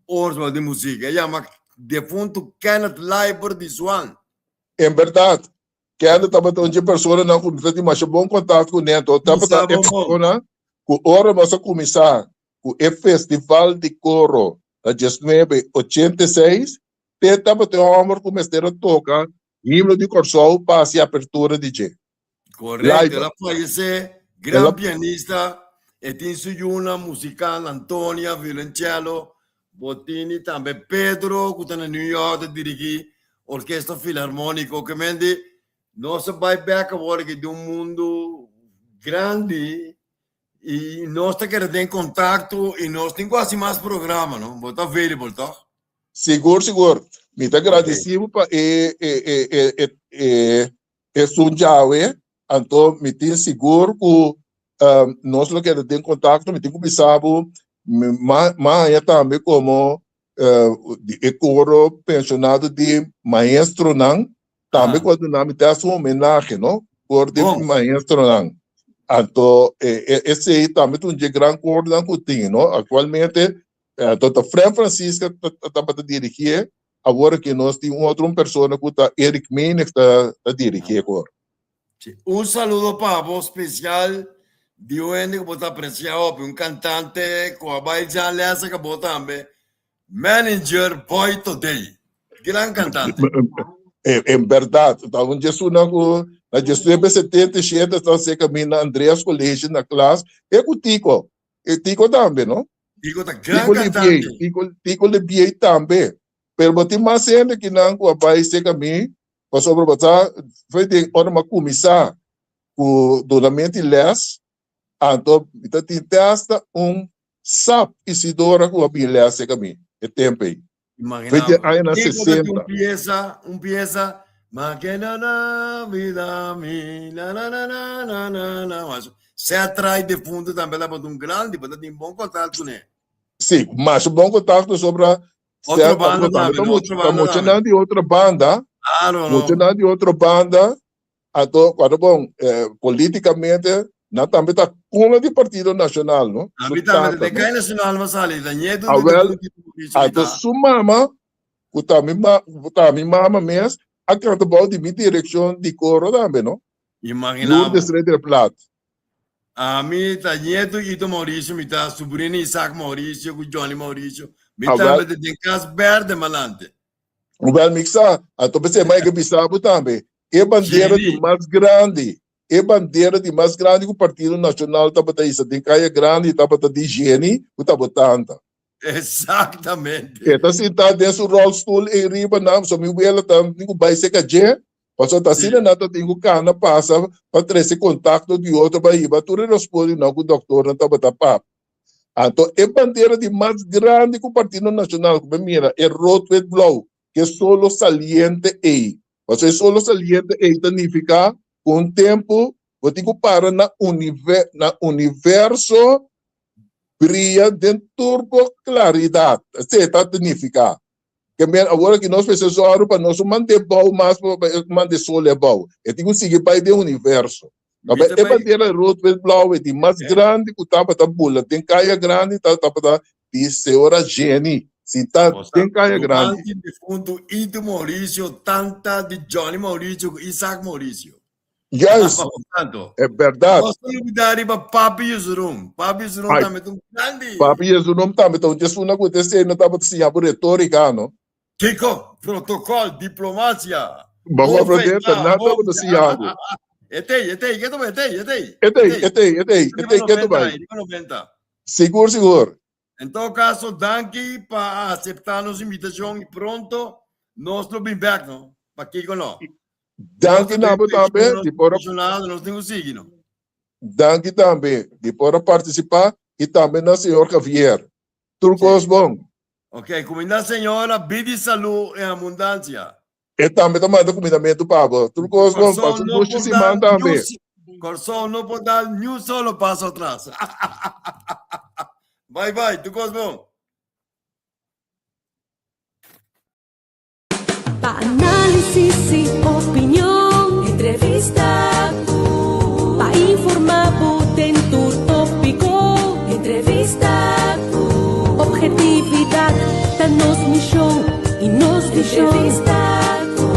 Oorlog di muziek. E yama defuntu Kenneth Leiber di Zwaan. En berdad, Kenneth tabata un dje personanan ku mi ta tin masha bon kontakto kuné. Anto tabata e persona ku ora nos a kuminsá ku e festival di koro na diesnuebe ochenta i seis, te tabata e hòmber ku mester a toka himno di Kòrsou pa hasi apertura di dje. Correcto, el a fallecé, gran pianista, e tin su yuna musical Antonia, violoncello. Bo tini tambe Pedro ku ta na New York ta dirigí Orkesta Filarmóniko. Ke men di nos a bai bèk awor aki den un mundu grandi i nos ta keda den kontakto i nos tin ku hasi mas programa, no? Bo ta available, tòg? Sigur, sigur. Mi ta gradisí bo pa e e e e e e esun djawe. Anto mi tin sigur ku nos lo keda den kontakto. Mi tin ku bisa bo mi m'a haña tambe komo di e koro penshonado di maestronan tambe ku a duna mi ta hasi un homenahe no kor di maestronan. Anto esei tambe ta un dje gran kornan ku tin no. Aktualmente Anto ta Fren Francisca tabata dirigié, awor aki nos tin un otro un persona ku ta Eric Menig ta ta dirigié kor. Sí. Un saludo pa bo spesial di un hende ku bo ta apresiá hopi, un kantante ku a bai Jan Lessa ka bo tambe, Manager Boy Today. Gran kantante. En bèrdat, ta un djesunan ku na diesnuebe setenta i shete ta seka mi na Andreas College na klas, e ku Tico. E Tico tambe, no? Tico ta gran Tico cantante. Tico, Tico Lebier tambe. Pero bo tin mas hende ki nan ku a bai serka mi, pasobra bo sa, foi den ora mi a kuminsá ku dunamento di lès, anto mi ta tin te hasta un sap Isidora ku a bin lès serka mi e tempu ei. Imagina. Foi den añanan Tico ta tin sesenta. un pieza, un pieza, ma que na na vida mi, na na na na na na na. Mas, Seth Wright defunto tambe tabata un grandi, bo ta tin bon contact kuné. Sí, masha bon contacto sobra Otro Seth, banda pasobra tambe tambe, ta no? mucha Otro ta banda muchanan tambe. di otro banda, Claro, no? muchanan di otro banda, anto cuando bon, eh, politicamente nan tambe ta cuna di Partido Nacional, no? Su Ami tambe, tata, de no? Kai Nacional m'a sali, ta nieto di Awel, defunto Mauricio anto Vitá. su mama, cu ta mi ma, cu ta mi mama mes, a canta bou di mi direccion di coro tambe, no? Imagina Lourdes bo. Rederplaat. Ami ta nieto Ito Mauricio, mi ta sobrino Isaac Mauricio cu Johnny Mauricio. Mi Awel, tambe ta den cas berde malante. Wel, mi sa, anto p'esei mai ke bisa bo tambe, e bandera di Gini. mas grandi, e bandera di mas grandi ku Partido Nashonal tabata hisa den Kaya Grandi tabata di Gini ku tabata tanta. Exactamente. E ta sintá den su rolstoel ei riba nan, so mi wela ta tin ku bai serka dje, pasobra ta asina nan ta tin ku kana pasa pa trese kontakto di otro pa hiba tur e rospondinan ku dòktornan tabata pap. Anto e bandera di mas grandi ku Partido Nashonal ku bo mira e rood wit blou ke solo saliente ei. Pasobra e solo saliente ei ta nifiká ku un tempu bo tin ku para na na universo bria den tur bo klaridat. Esei ta nifiká. Ke men awor aki nos mester sòru pa nos no mand'é bou mas pa mand'é sol e bou. E tin ku sigui bai den universo. Mi Pasobra ta e bai. bandera rood wit blou e di mas grandi ku tabata bula den Kaya Grandi ta tabata di señora Jenny sintá Bo sa, den Kaya ruman Grandi. di difuntu Ito Mauricio, tanta di Johnny Mauricio ku Isaac Mauricio. Juist, Tanto. e berdad. Nos ta lubida riba Papi Yusrum. Papi Yusrum Ai, tambe ta un grandi. Papi Yusrum tambe ta un djesuna ku te seno tabata siña bo retorika, no? Kiko? Protokol, diplomasia. Bo Bo comprende, ta feita, nan bo tabata siña bo. Etei, etei, keto bai, etei, etei. Etei, etei, etei, Riba etei, keto 90 bai. ai, riba 90. Sigur, sigur. En todo caso, danki pa acepta nos invitacion y pronto nos lo bin back, no? Pakiko no? Danki na bo tambe di por a Nos tin ku sigui, no? Danki tambe di por a participa y tambe na señor Javier. Tur cos bon. Ok, cuminda señora, bidi salud en abundancia. E tambe ta manda cumindamento pa bo. Tur cos bon, pasa un dushi siman tambe. Corsou no por dal ni un solo paso atras. Bye bye, tur cos bon. Pa análisis y opinion, entrevista ku. Pa informá bo den tur tópiko, entrevista ku. Objetividad ta nos mishon y nos vishon. Entrevista ku.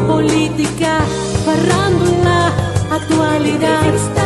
Polítika, farándula, aktualidat.